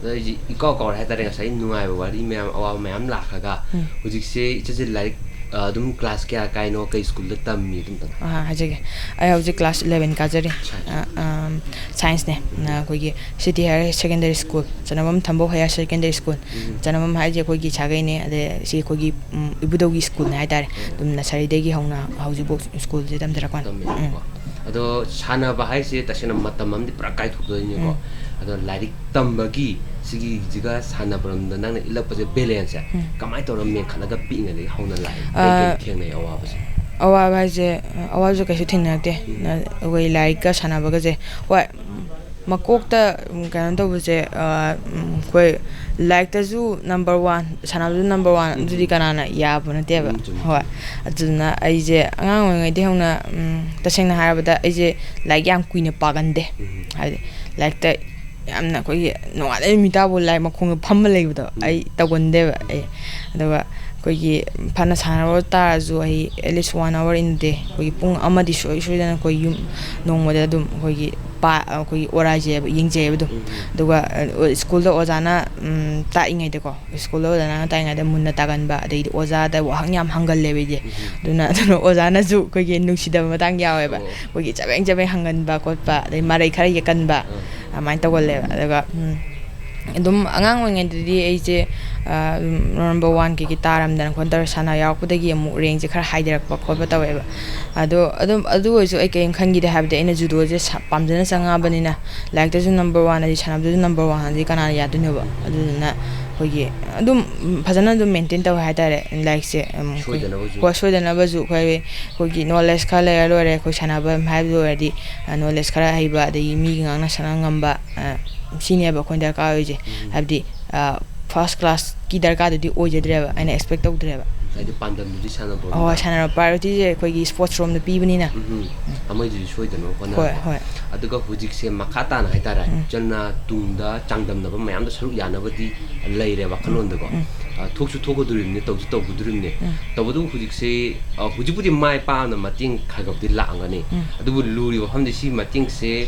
ꯑꯗꯣ ꯑꯩꯁꯦ ꯏꯀꯥꯎ ꯀꯥꯎꯔꯦ ꯍꯥꯏꯇꯥꯔꯦ, ꯉꯁꯥꯏ ꯅꯨꯡꯉꯥꯏꯕ ꯋꯥꯔꯤ ꯃꯌꯥꯝ, ꯑꯋꯥꯕ ꯃꯌꯥꯝ ꯂꯥꯛꯈ꯭ꯔꯒ, ꯎꯝ꯫ ꯍꯧꯖꯤꯛꯁꯦ ꯏꯆꯦꯁꯦ ꯂꯥꯏꯔꯤꯛ, ꯑ, ꯑꯗꯨꯝ class ꯀꯌꯥ ꯀꯥꯏꯅꯣ, ꯀꯩ ꯁ꯭ꯀꯨꯜꯗ ꯇꯝꯃꯤ ꯑꯗꯨꯝꯇꯪ? ꯑ, ꯍꯥꯏꯖꯒꯦ꯫ ꯑꯩ ꯍꯧꯖꯤꯛ class eleven ꯀꯥꯖꯔꯤ꯫ Science꯫ ꯑ, ꯑꯝ, Scienceꯅꯦ꯫ ꯎꯝ꯫ ꯑ, ꯑꯩꯈꯣꯏꯒꯤ City Higher Secondary School, ꯆꯅꯝꯕꯝ ꯊꯝꯕꯧ Higher Secondary School꯫ ꯎꯝ꯫ ꯆꯅꯝꯕꯝ ꯍꯥꯏꯁꯦ ꯑꯩꯈꯣꯏꯒꯤ ꯁꯥꯒꯩꯅꯦ, ꯑꯗꯩ ꯁꯤ ꯑꯩꯈꯣꯏꯒꯤ, ꯎꯝ, ꯏꯕꯨꯙꯧꯒꯤ ꯁ꯭ꯀꯨꯜꯅꯦ ꯍꯥꯏꯇꯥꯔꯦ꯫ ꯎꯝ꯫ ꯑꯗꯨꯝ nurseryꯗꯒꯤ ꯍꯧꯅ ꯍꯧꯖꯤꯛꯐꯥꯎ ꯁ꯭ꯀꯨꯜꯁꯦ ꯇꯝꯖꯔꯛꯄꯅꯦ꯫ ꯇꯝꯃꯦꯕꯀꯣ꯫ ꯎꯝ꯫ ꯑꯗꯣ ꯁꯥꯟꯅꯕ ꯍꯥꯏꯁꯦ ꯇꯁꯦꯡꯅ ꯃꯇꯝ ꯑꯃꯗꯤ ꯄꯨꯔꯥ ꯀꯥꯏꯊꯣꯛꯇꯣꯏꯅꯤꯀꯣ꯫ ꯎꯝ꯫ ꯑꯗꯣ ꯂꯥꯏꯔꯤꯛ ꯇꯝꯕꯒꯤ ꯁꯤꯒꯤꯁꯤꯒ ꯁꯥꯟꯅꯕꯔꯣꯝꯗ ꯅꯪꯅ ꯏꯜꯂꯛꯄꯁꯦ balance ꯎꯝ꯫ ꯀꯃꯥꯏꯅ ꯇꯧꯔꯒ ꯃꯦꯟꯈꯠꯂꯒ ꯄꯤꯛꯏꯉꯩꯗꯒꯤ ꯍꯧꯅ ꯂꯥꯛꯏ? ꯑ, ꯀꯩ ꯀꯩ ꯊꯦꯡꯅꯩ ꯑꯋꯥꯕꯁꯦ? ꯑꯋꯥꯕ ꯍꯥꯏꯁꯦ, ꯑꯋꯥꯕꯁꯨ ꯀꯩꯁꯨ ꯊꯦꯡꯅꯔꯛꯇꯦ꯫ ꯎꯝ꯫ ꯅ-, ꯑꯩꯈꯣꯏ ꯂꯥꯏꯔꯤꯛꯀ ꯁꯥꯟꯅꯕꯒꯁꯦ꯫ ꯍꯣꯏ, ꯃꯀꯣꯛꯇ, ꯎꯝ, ꯀꯩꯅꯣ ꯇꯧꯕꯁꯦ, ꯑ, ꯎꯝ, ꯑꯩꯈꯣꯏ ꯂꯥꯏꯔꯤꯛꯇꯁꯨ number one, ꯁꯥꯟꯅꯕꯁꯨ number one, ꯎꯝ꯫ ꯑꯗꯨꯗꯤ ꯀꯅꯥꯅ ꯌꯥꯕ ꯅꯠꯇꯦꯕ꯫ ꯎꯝ, ꯆꯨꯝꯃꯤ, ꯍꯣꯏ꯫ ꯆꯨꯝꯃꯤ꯫ ꯑꯗꯨꯗꯨꯅ ꯑꯩꯁꯦ ꯑꯉꯥꯡ ꯑꯣꯏꯔꯤꯉꯩꯗꯒꯤ ꯍꯧꯅ, ꯎꯝ, ꯇꯁꯦꯡꯅ ꯍꯥꯏꯔꯕꯗ ꯑꯩꯁꯦ ꯂꯥꯏꯔꯤꯛ ꯌꯥꯝ ꯀꯨꯏꯅ ꯄꯥꯒꯟꯗꯦ꯫ ꯎꯝ꯫ ꯍꯥꯏꯕꯗꯤ ꯂꯥꯏꯔꯤꯛꯇ ꯌꯥꯝꯅ ꯑꯩꯈꯣꯏꯒꯤ ꯅꯣꯡꯉꯥꯟꯕꯗꯒꯤ ꯅꯨꯃꯤꯠ ꯇꯥꯕꯨ ꯂꯥꯏꯔꯤꯛ ꯃꯈꯣꯡꯗ ꯐꯝꯃ ꯂꯩꯕꯗꯣ ꯎꯝ꯫ ꯑꯩ ꯇꯧꯒꯟꯗꯦꯕ ꯑꯩ꯫ ꯑꯗꯨꯒ ꯑꯩꯈꯣꯏꯒꯤ ꯐꯅ ꯁꯥꯟꯅꯔꯨ ꯇꯥꯔꯁꯨ ꯑꯩ at least one hour in the day, ꯑꯩꯈꯣꯏꯒꯤ ꯄꯨꯡ ꯑꯃꯗꯤ ꯁꯨꯡꯁꯣꯏ ꯁꯣꯏꯗꯅ ꯑꯩꯈꯣꯏ ꯌꯨꯝ ꯅꯣꯡꯃꯗ ꯑꯗꯨꯝ ꯑꯩꯈꯣꯏꯒꯤ ꯄꯥ-, ꯑꯩꯈꯣꯏꯒꯤ ꯑꯣꯔꯥꯏꯖꯦꯕ, ꯌꯦꯡꯖꯩꯌꯦꯕ ꯑꯗꯨꯝ꯫ ꯎꯝ꯫ ꯑꯗꯨꯒ, ꯑ, ꯁ꯭ꯀꯨꯜꯗ ꯑꯣꯖꯥꯅ, ꯎꯝ, ꯇꯥꯛꯏꯉꯩꯗꯀꯣ, ꯁ꯭ꯀꯨꯜꯗ ꯑꯣꯖꯥꯅ ꯇꯥꯛꯏꯉꯩꯗ ꯃꯨꯟꯅ ꯇꯥꯒꯟꯕ, ꯑꯗꯩꯗꯤ ꯑꯣꯖꯥꯗ ꯋꯥꯍꯪ ꯌꯥꯝ ꯍꯪꯒꯜꯂꯦꯕ ꯑꯩꯁꯦ꯫ ꯎꯝ꯫ ꯑꯗꯨꯅ, ꯑꯗꯨꯅ ꯑꯣꯖꯥꯅꯁꯨ ꯑꯩꯈꯣꯏꯒꯤ ꯅꯨꯡꯁꯤꯗꯕ ꯃꯇꯥꯡ ꯌꯥꯎꯋꯦꯕ꯫ ꯑꯣ꯫ ꯑꯩꯈꯣꯏꯒꯤ ꯆꯕꯦꯡ ꯆꯕꯦꯡ ꯍꯪꯒꯟꯕ ꯈꯣꯠꯄ, ꯑꯗꯩ ꯃꯔꯩ ꯈꯔ ꯌꯦꯠꯀꯟꯕ, ꯑꯥ꯫ ꯑꯗꯨꯃꯥꯏꯅ ꯇꯧꯒꯜꯂꯦꯕ꯫ ꯑꯗꯨꯒ, ꯎꯝ, ꯑꯗꯨꯝ ꯑꯉꯥꯡ ꯑꯣꯏꯔꯤꯉꯩꯗꯗꯤ ꯑꯩꯁꯦ, ꯑ, ꯑꯗꯨꯝ number one ꯀꯩꯀꯩ ꯇꯥꯔꯝꯗꯅ ꯈꯣꯠꯇꯅ ꯇꯧꯔ ꯁꯥꯟꯅ ꯌꯥꯎꯔꯛꯄꯗꯒꯤ ꯑꯃꯨꯛ ꯔꯦꯡꯁꯦ ꯈꯔ ꯍꯥꯏꯊꯔꯛꯄ ꯈꯣꯠꯄ ꯇꯧꯋꯦꯕ꯫ ꯑꯗꯣ ꯑꯗꯨꯝ, ꯑꯗꯨ ꯑꯣꯏꯔꯁꯨ ꯑꯩ ꯀꯔꯤꯝ ꯈꯟꯈꯤꯗꯦ, ꯍꯥꯏꯕꯗꯤ ꯑꯩꯅ ꯖꯨꯗꯣꯁꯦ ꯁꯥ-, ꯄꯥꯝꯖꯅ ꯆꯪꯉꯛꯑꯕꯅꯤꯅ, ꯂꯥꯏꯔꯤꯛꯇꯁꯨ number one ꯑꯗꯤ ꯁꯥꯟꯅꯕꯗꯁꯨ number one ꯑꯗꯤ ꯀꯅꯥꯅ ꯌꯥꯗꯣꯏꯅꯣꯕ? ꯑꯗꯨꯗꯨꯅ ꯑꯩꯈꯣꯏꯒꯤ ꯑꯗꯨꯝ ꯐꯖꯅ ꯑꯗꯨꯝ ꯃꯦꯟꯇꯦꯟ ꯇꯧꯋꯦ ꯍꯥꯏꯇꯥꯔꯦ ꯂꯥꯏꯔꯤꯛꯁꯦ꯫ ꯎꯝ, ꯑꯩꯈꯣꯏ ꯁꯣꯏꯗꯅꯕꯁꯨ꯫ ꯍꯣꯏ, ꯁꯣꯏꯗꯅꯕꯁꯨ ꯑꯩꯈꯣꯏ, ꯑꯩꯈꯣꯏꯒꯤ ꯅꯣꯂꯦꯖ ꯈꯔ ꯂꯩꯔ ꯂꯣꯏꯔꯦ꯫ ꯑꯩꯈꯣꯏ ꯁꯥꯟꯅꯕ ꯍꯥꯏꯕꯗꯨ ꯑꯣꯏꯔꯗꯤ, ꯑ, ꯅꯣꯂꯦꯖ ꯈꯔ ꯍꯩꯕ, ꯑꯗꯒꯤ ꯃꯤꯒ ꯉꯥꯡꯅ ꯁꯛꯅ ꯉꯝꯕ, ꯑ, ꯁꯤꯅꯦꯕ ꯑꯩꯈꯣꯏꯅ ꯗꯔꯀꯥꯔ ꯑꯣꯏꯔꯤꯁꯦ꯫ ꯎꯝ꯫ ꯍꯥꯏꯕꯗꯤ, ꯑ, ꯐꯥꯔꯁ ꯀ꯭ꯂꯥꯁꯀꯤ ꯗꯔꯀꯥꯔꯗꯨꯗꯤ ꯑꯣꯏꯖꯗ꯭ꯔꯦꯕ, ꯑꯩꯅ ꯑꯦꯛꯁꯄꯦꯛ ꯇꯧꯗ꯭ꯔꯦꯕ꯫ ꯍꯥꯏꯗꯤ ꯄꯥꯟꯗꯝꯗꯨꯗꯤ ꯁꯥꯟꯅꯕ ꯍꯣꯏ, ꯑꯣꯏꯅ꯫ ꯁꯥꯟꯅꯕ priorityꯁꯦ ꯑꯩꯈꯣꯏꯒꯤ ꯁ꯭ꯄꯣꯔꯠꯁ ꯔꯣꯝꯗ ꯄꯤꯕꯅꯤꯅ꯫ ꯎꯝ, ꯎꯝ꯫ ꯑꯃꯒꯤꯗꯨꯁꯨ ꯁꯣꯏꯗꯅꯕ ꯍꯣꯠꯅꯕ꯫ ꯍꯣꯏ, ꯍꯣꯏ꯫ ꯑꯗꯨꯒ ꯍꯧꯖꯤꯛꯁꯦ ꯃꯈꯥ ꯇꯥꯅ ꯍꯥꯏꯇꯥꯔꯦ, ꯎꯝ꯫ ꯏꯆꯟꯅ ꯇꯨꯡꯗ ꯆꯥꯡꯗꯝꯅꯕ ꯃꯌꯥꯝꯗꯣ ꯁꯔꯨꯛ ꯌꯥꯅꯕꯗꯤ ꯂꯩꯔꯦ ꯋꯥꯈꯜꯂꯣꯟꯗꯀꯣ꯫ ꯎꯝ꯫ ꯑ, ꯊꯣꯛꯁꯨ ꯊꯣꯛꯀꯗꯣꯔꯤꯕꯅꯤ, ꯇꯧꯁꯨ ꯇꯧꯒꯗꯣꯔꯤꯕꯅꯤ꯫ ꯎꯝ꯫ ꯇꯧꯕꯇꯕꯨ ꯍꯧꯖꯤꯛꯁꯦ, ꯑ, ꯍꯧꯖꯤꯛꯄꯨꯗꯤ ꯃꯥꯏ ꯄꯥꯛꯅ ꯃꯇꯦꯡ ꯈꯔ ꯈꯔꯕꯨꯗꯤ ꯂꯥꯛꯑꯝꯒꯅꯤ꯫ ꯎꯝ꯫ ꯑꯗꯨꯕꯨ ꯂꯨꯔꯤꯕ ꯋꯥꯐꯝꯗꯤ ꯁꯤ ꯃꯇꯦꯡꯁꯦ,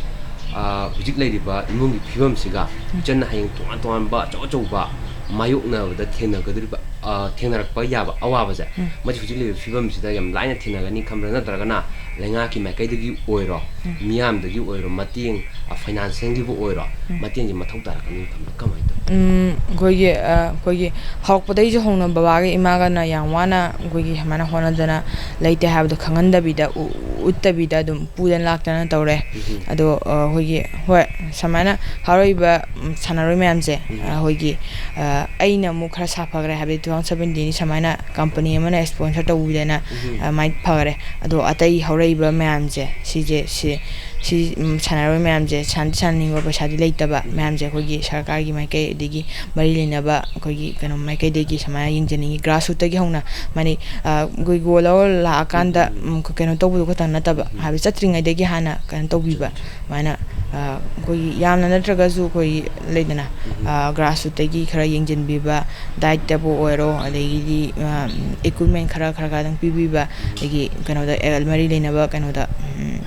ꯑ, ꯍꯧꯖꯤꯛ ꯂꯩꯔꯤꯕ ꯏꯃꯨꯡꯒꯤ ꯐꯤꯕꯝꯁꯤꯒ ꯎꯝ꯫ ꯏꯆꯟꯅ ꯍꯌꯦꯡ ꯇꯣꯉꯥꯟ ꯇꯣꯉꯥꯟꯕ ꯑꯆꯧ ꯑꯆꯧꯕ ꯃꯥꯌꯣꯛꯅꯕꯗ ꯊꯦꯡꯅꯒꯗꯧꯔꯤꯕ, ꯑ, ꯊꯦꯡꯅꯔꯛꯄ ꯌꯥꯕ ꯑꯋꯥꯕꯁꯦ, ꯎꯝ꯫ ꯃꯁꯤ ꯍꯧꯖꯤꯛ ꯂꯩꯔꯤꯕ ꯐꯤꯕꯝꯁꯤꯗ ꯌꯥꯝ ꯂꯥꯏꯅ ꯊꯦꯡꯅꯒꯅꯤ ꯈꯟꯕ꯭ꯔꯥ? ꯅꯠꯇ꯭ꯔꯒꯅ ꯂꯩꯉꯥꯛꯀꯤ ꯃꯥꯏꯀꯩꯗꯒꯤ ꯑꯣꯏꯔꯣ, ꯎꯝ꯫ ꯃꯤꯌꯥꯝꯗꯒꯤ ꯑꯣꯏꯔꯣ, ꯃꯇꯦꯡ, ꯑ, ꯐꯥꯏꯅꯥꯟꯁꯤꯌꯦꯜꯒꯤꯕꯨ ꯑꯣꯏꯔꯣ, ꯎꯝ꯫ ꯃꯇꯦꯡꯁꯦ ꯃꯊꯧ ꯇꯥꯔꯛꯀꯅꯤ ꯈꯟꯕ꯭ꯔꯥ? ꯀꯃꯥꯏꯅ ꯇꯧꯏ? ꯎꯝ, ꯑꯩꯈꯣꯏꯒꯤ, ꯑ, ꯑꯩꯈꯣꯏꯒꯤ ꯍꯧꯔꯛꯄꯗꯒꯤꯁꯨ ꯍꯧꯅ ꯕꯕꯥꯒ ꯏꯃꯥꯒꯅ ꯌꯥꯝ ꯋꯥꯅ ꯑꯩꯈꯣꯏꯒꯤ ꯁꯨꯃꯥꯏꯅ ꯍꯣꯠꯅꯗꯅ ꯂꯩꯇꯦ ꯍꯥꯏꯕꯗꯣ ꯈꯪꯍꯟꯗꯕꯤꯗ, ꯎ-, ꯎꯠꯇꯕꯤꯗ ꯑꯗꯨꯝ ꯄꯨꯗꯅ ꯂꯥꯛꯇꯅ ꯇꯧꯔꯦ꯫ ꯎꯝ꯫ ꯑꯗꯣ, ꯑ, ꯑꯩꯈꯣꯏꯒꯤ, ꯍꯣꯏ, ꯁꯨꯃꯥꯏꯅ ꯍꯧꯔꯛꯏꯕ, ꯎꯝ, ꯁꯥꯟꯅꯔꯣꯏ ꯃꯌꯥꯝꯁꯦ, ꯎꯝ꯫ ꯑ, ꯑꯩꯈꯣꯏꯒꯤ, ꯑ, ꯑꯩꯅ ꯑꯃꯨꯛ ꯈꯔ ꯁꯥꯐꯈ꯭ꯔꯦ, ꯍꯥꯏꯕꯗꯤ two thousand seventeen ꯁꯨꯃꯥꯏꯅ ꯀꯝꯄꯅꯤ ꯑꯃꯅ sponsor ꯇꯧꯕꯤꯗꯅ, ꯎꯝ꯫ ꯑꯗꯨꯃꯥꯏꯅ ꯐꯈꯔꯦ꯫ ꯑꯗꯣ ꯑꯇꯩ ꯍꯧꯔꯛꯏꯕ ꯃꯌꯥꯝꯁꯦ, ꯁꯤꯁꯦ, ꯁꯤ, ꯁꯤ, ꯎꯝ, ꯁꯥꯟꯅꯔꯣꯏ ꯃꯌꯥꯝꯁꯦ, ꯁꯥꯟꯗꯤ ꯁꯥꯟꯅꯅꯤꯡꯕ, ꯄꯩꯁꯥꯗꯤ ꯂꯩꯇꯕ ꯎꯝ꯫ ꯃꯌꯥꯝꯁꯦ, ꯑꯩꯈꯣꯏꯒꯤ ꯁꯔꯀꯥꯔꯒꯤ ꯃꯥꯏꯀꯩ, ꯑꯗꯒꯤ ꯃꯔꯤ ꯂꯩꯅꯕ ꯑꯩꯈꯣꯏꯒꯤ ꯀꯩꯅꯣ ꯃꯥꯏꯀꯩꯗꯒꯤ ꯁꯨꯃꯥꯏꯅ ꯌꯦꯡꯖꯅꯤꯡꯉꯤ꯫ Grassrootꯇꯒꯤ ꯍꯧꯅ, ꯃꯥꯅꯤ, ꯑ, ꯑꯩꯈꯣꯏ ꯒꯣꯜ ꯂꯧꯔ ꯂꯥꯛꯑꯀꯥꯟꯗ, ꯎꯝ꯫ ꯎꯝ, ꯀꯩꯅꯣ ꯇꯧꯕꯗꯣ ꯈꯛꯇꯪ ꯅꯠꯇꯕ, ꯎꯝ꯫ ꯍꯥꯏꯕꯗꯤ ꯆꯠꯇ꯭ꯔꯤꯉꯩꯗꯒꯤ ꯍꯥꯟꯅ ꯀꯩꯅꯣ ꯇꯧꯕꯤꯕ, ꯆꯨꯝꯃꯤ, ꯆꯨꯝꯃꯤ꯫ ꯑꯗꯨꯃꯥꯏꯅ, ꯑ, ꯑꯩꯈꯣꯏꯒꯤ ꯌꯥꯝꯅ ꯅꯠꯇ꯭ꯔꯒꯁꯨ ꯑꯩꯈꯣꯏ ꯂꯩꯗꯅ, ꯎꯝ꯫ ꯑ, grassrootꯇꯒꯤ ꯈꯔ ꯌꯦꯡꯁꯤꯟꯕꯤꯕ, dietꯇꯕꯨ ꯑꯣꯏꯔꯣ, ꯑꯗꯒꯤꯗꯤ, ꯑ, equipment ꯈꯔ, ꯈꯔ, ꯈꯔ ꯑꯗꯨꯝ ꯄꯤꯕꯤꯕ, ꯑꯗꯒꯤ ꯀꯩꯅꯣꯗ, ꯑ, ꯃꯔꯤ ꯂꯩꯅꯕ ꯀꯩꯅꯣꯗ, ꯎꯝ,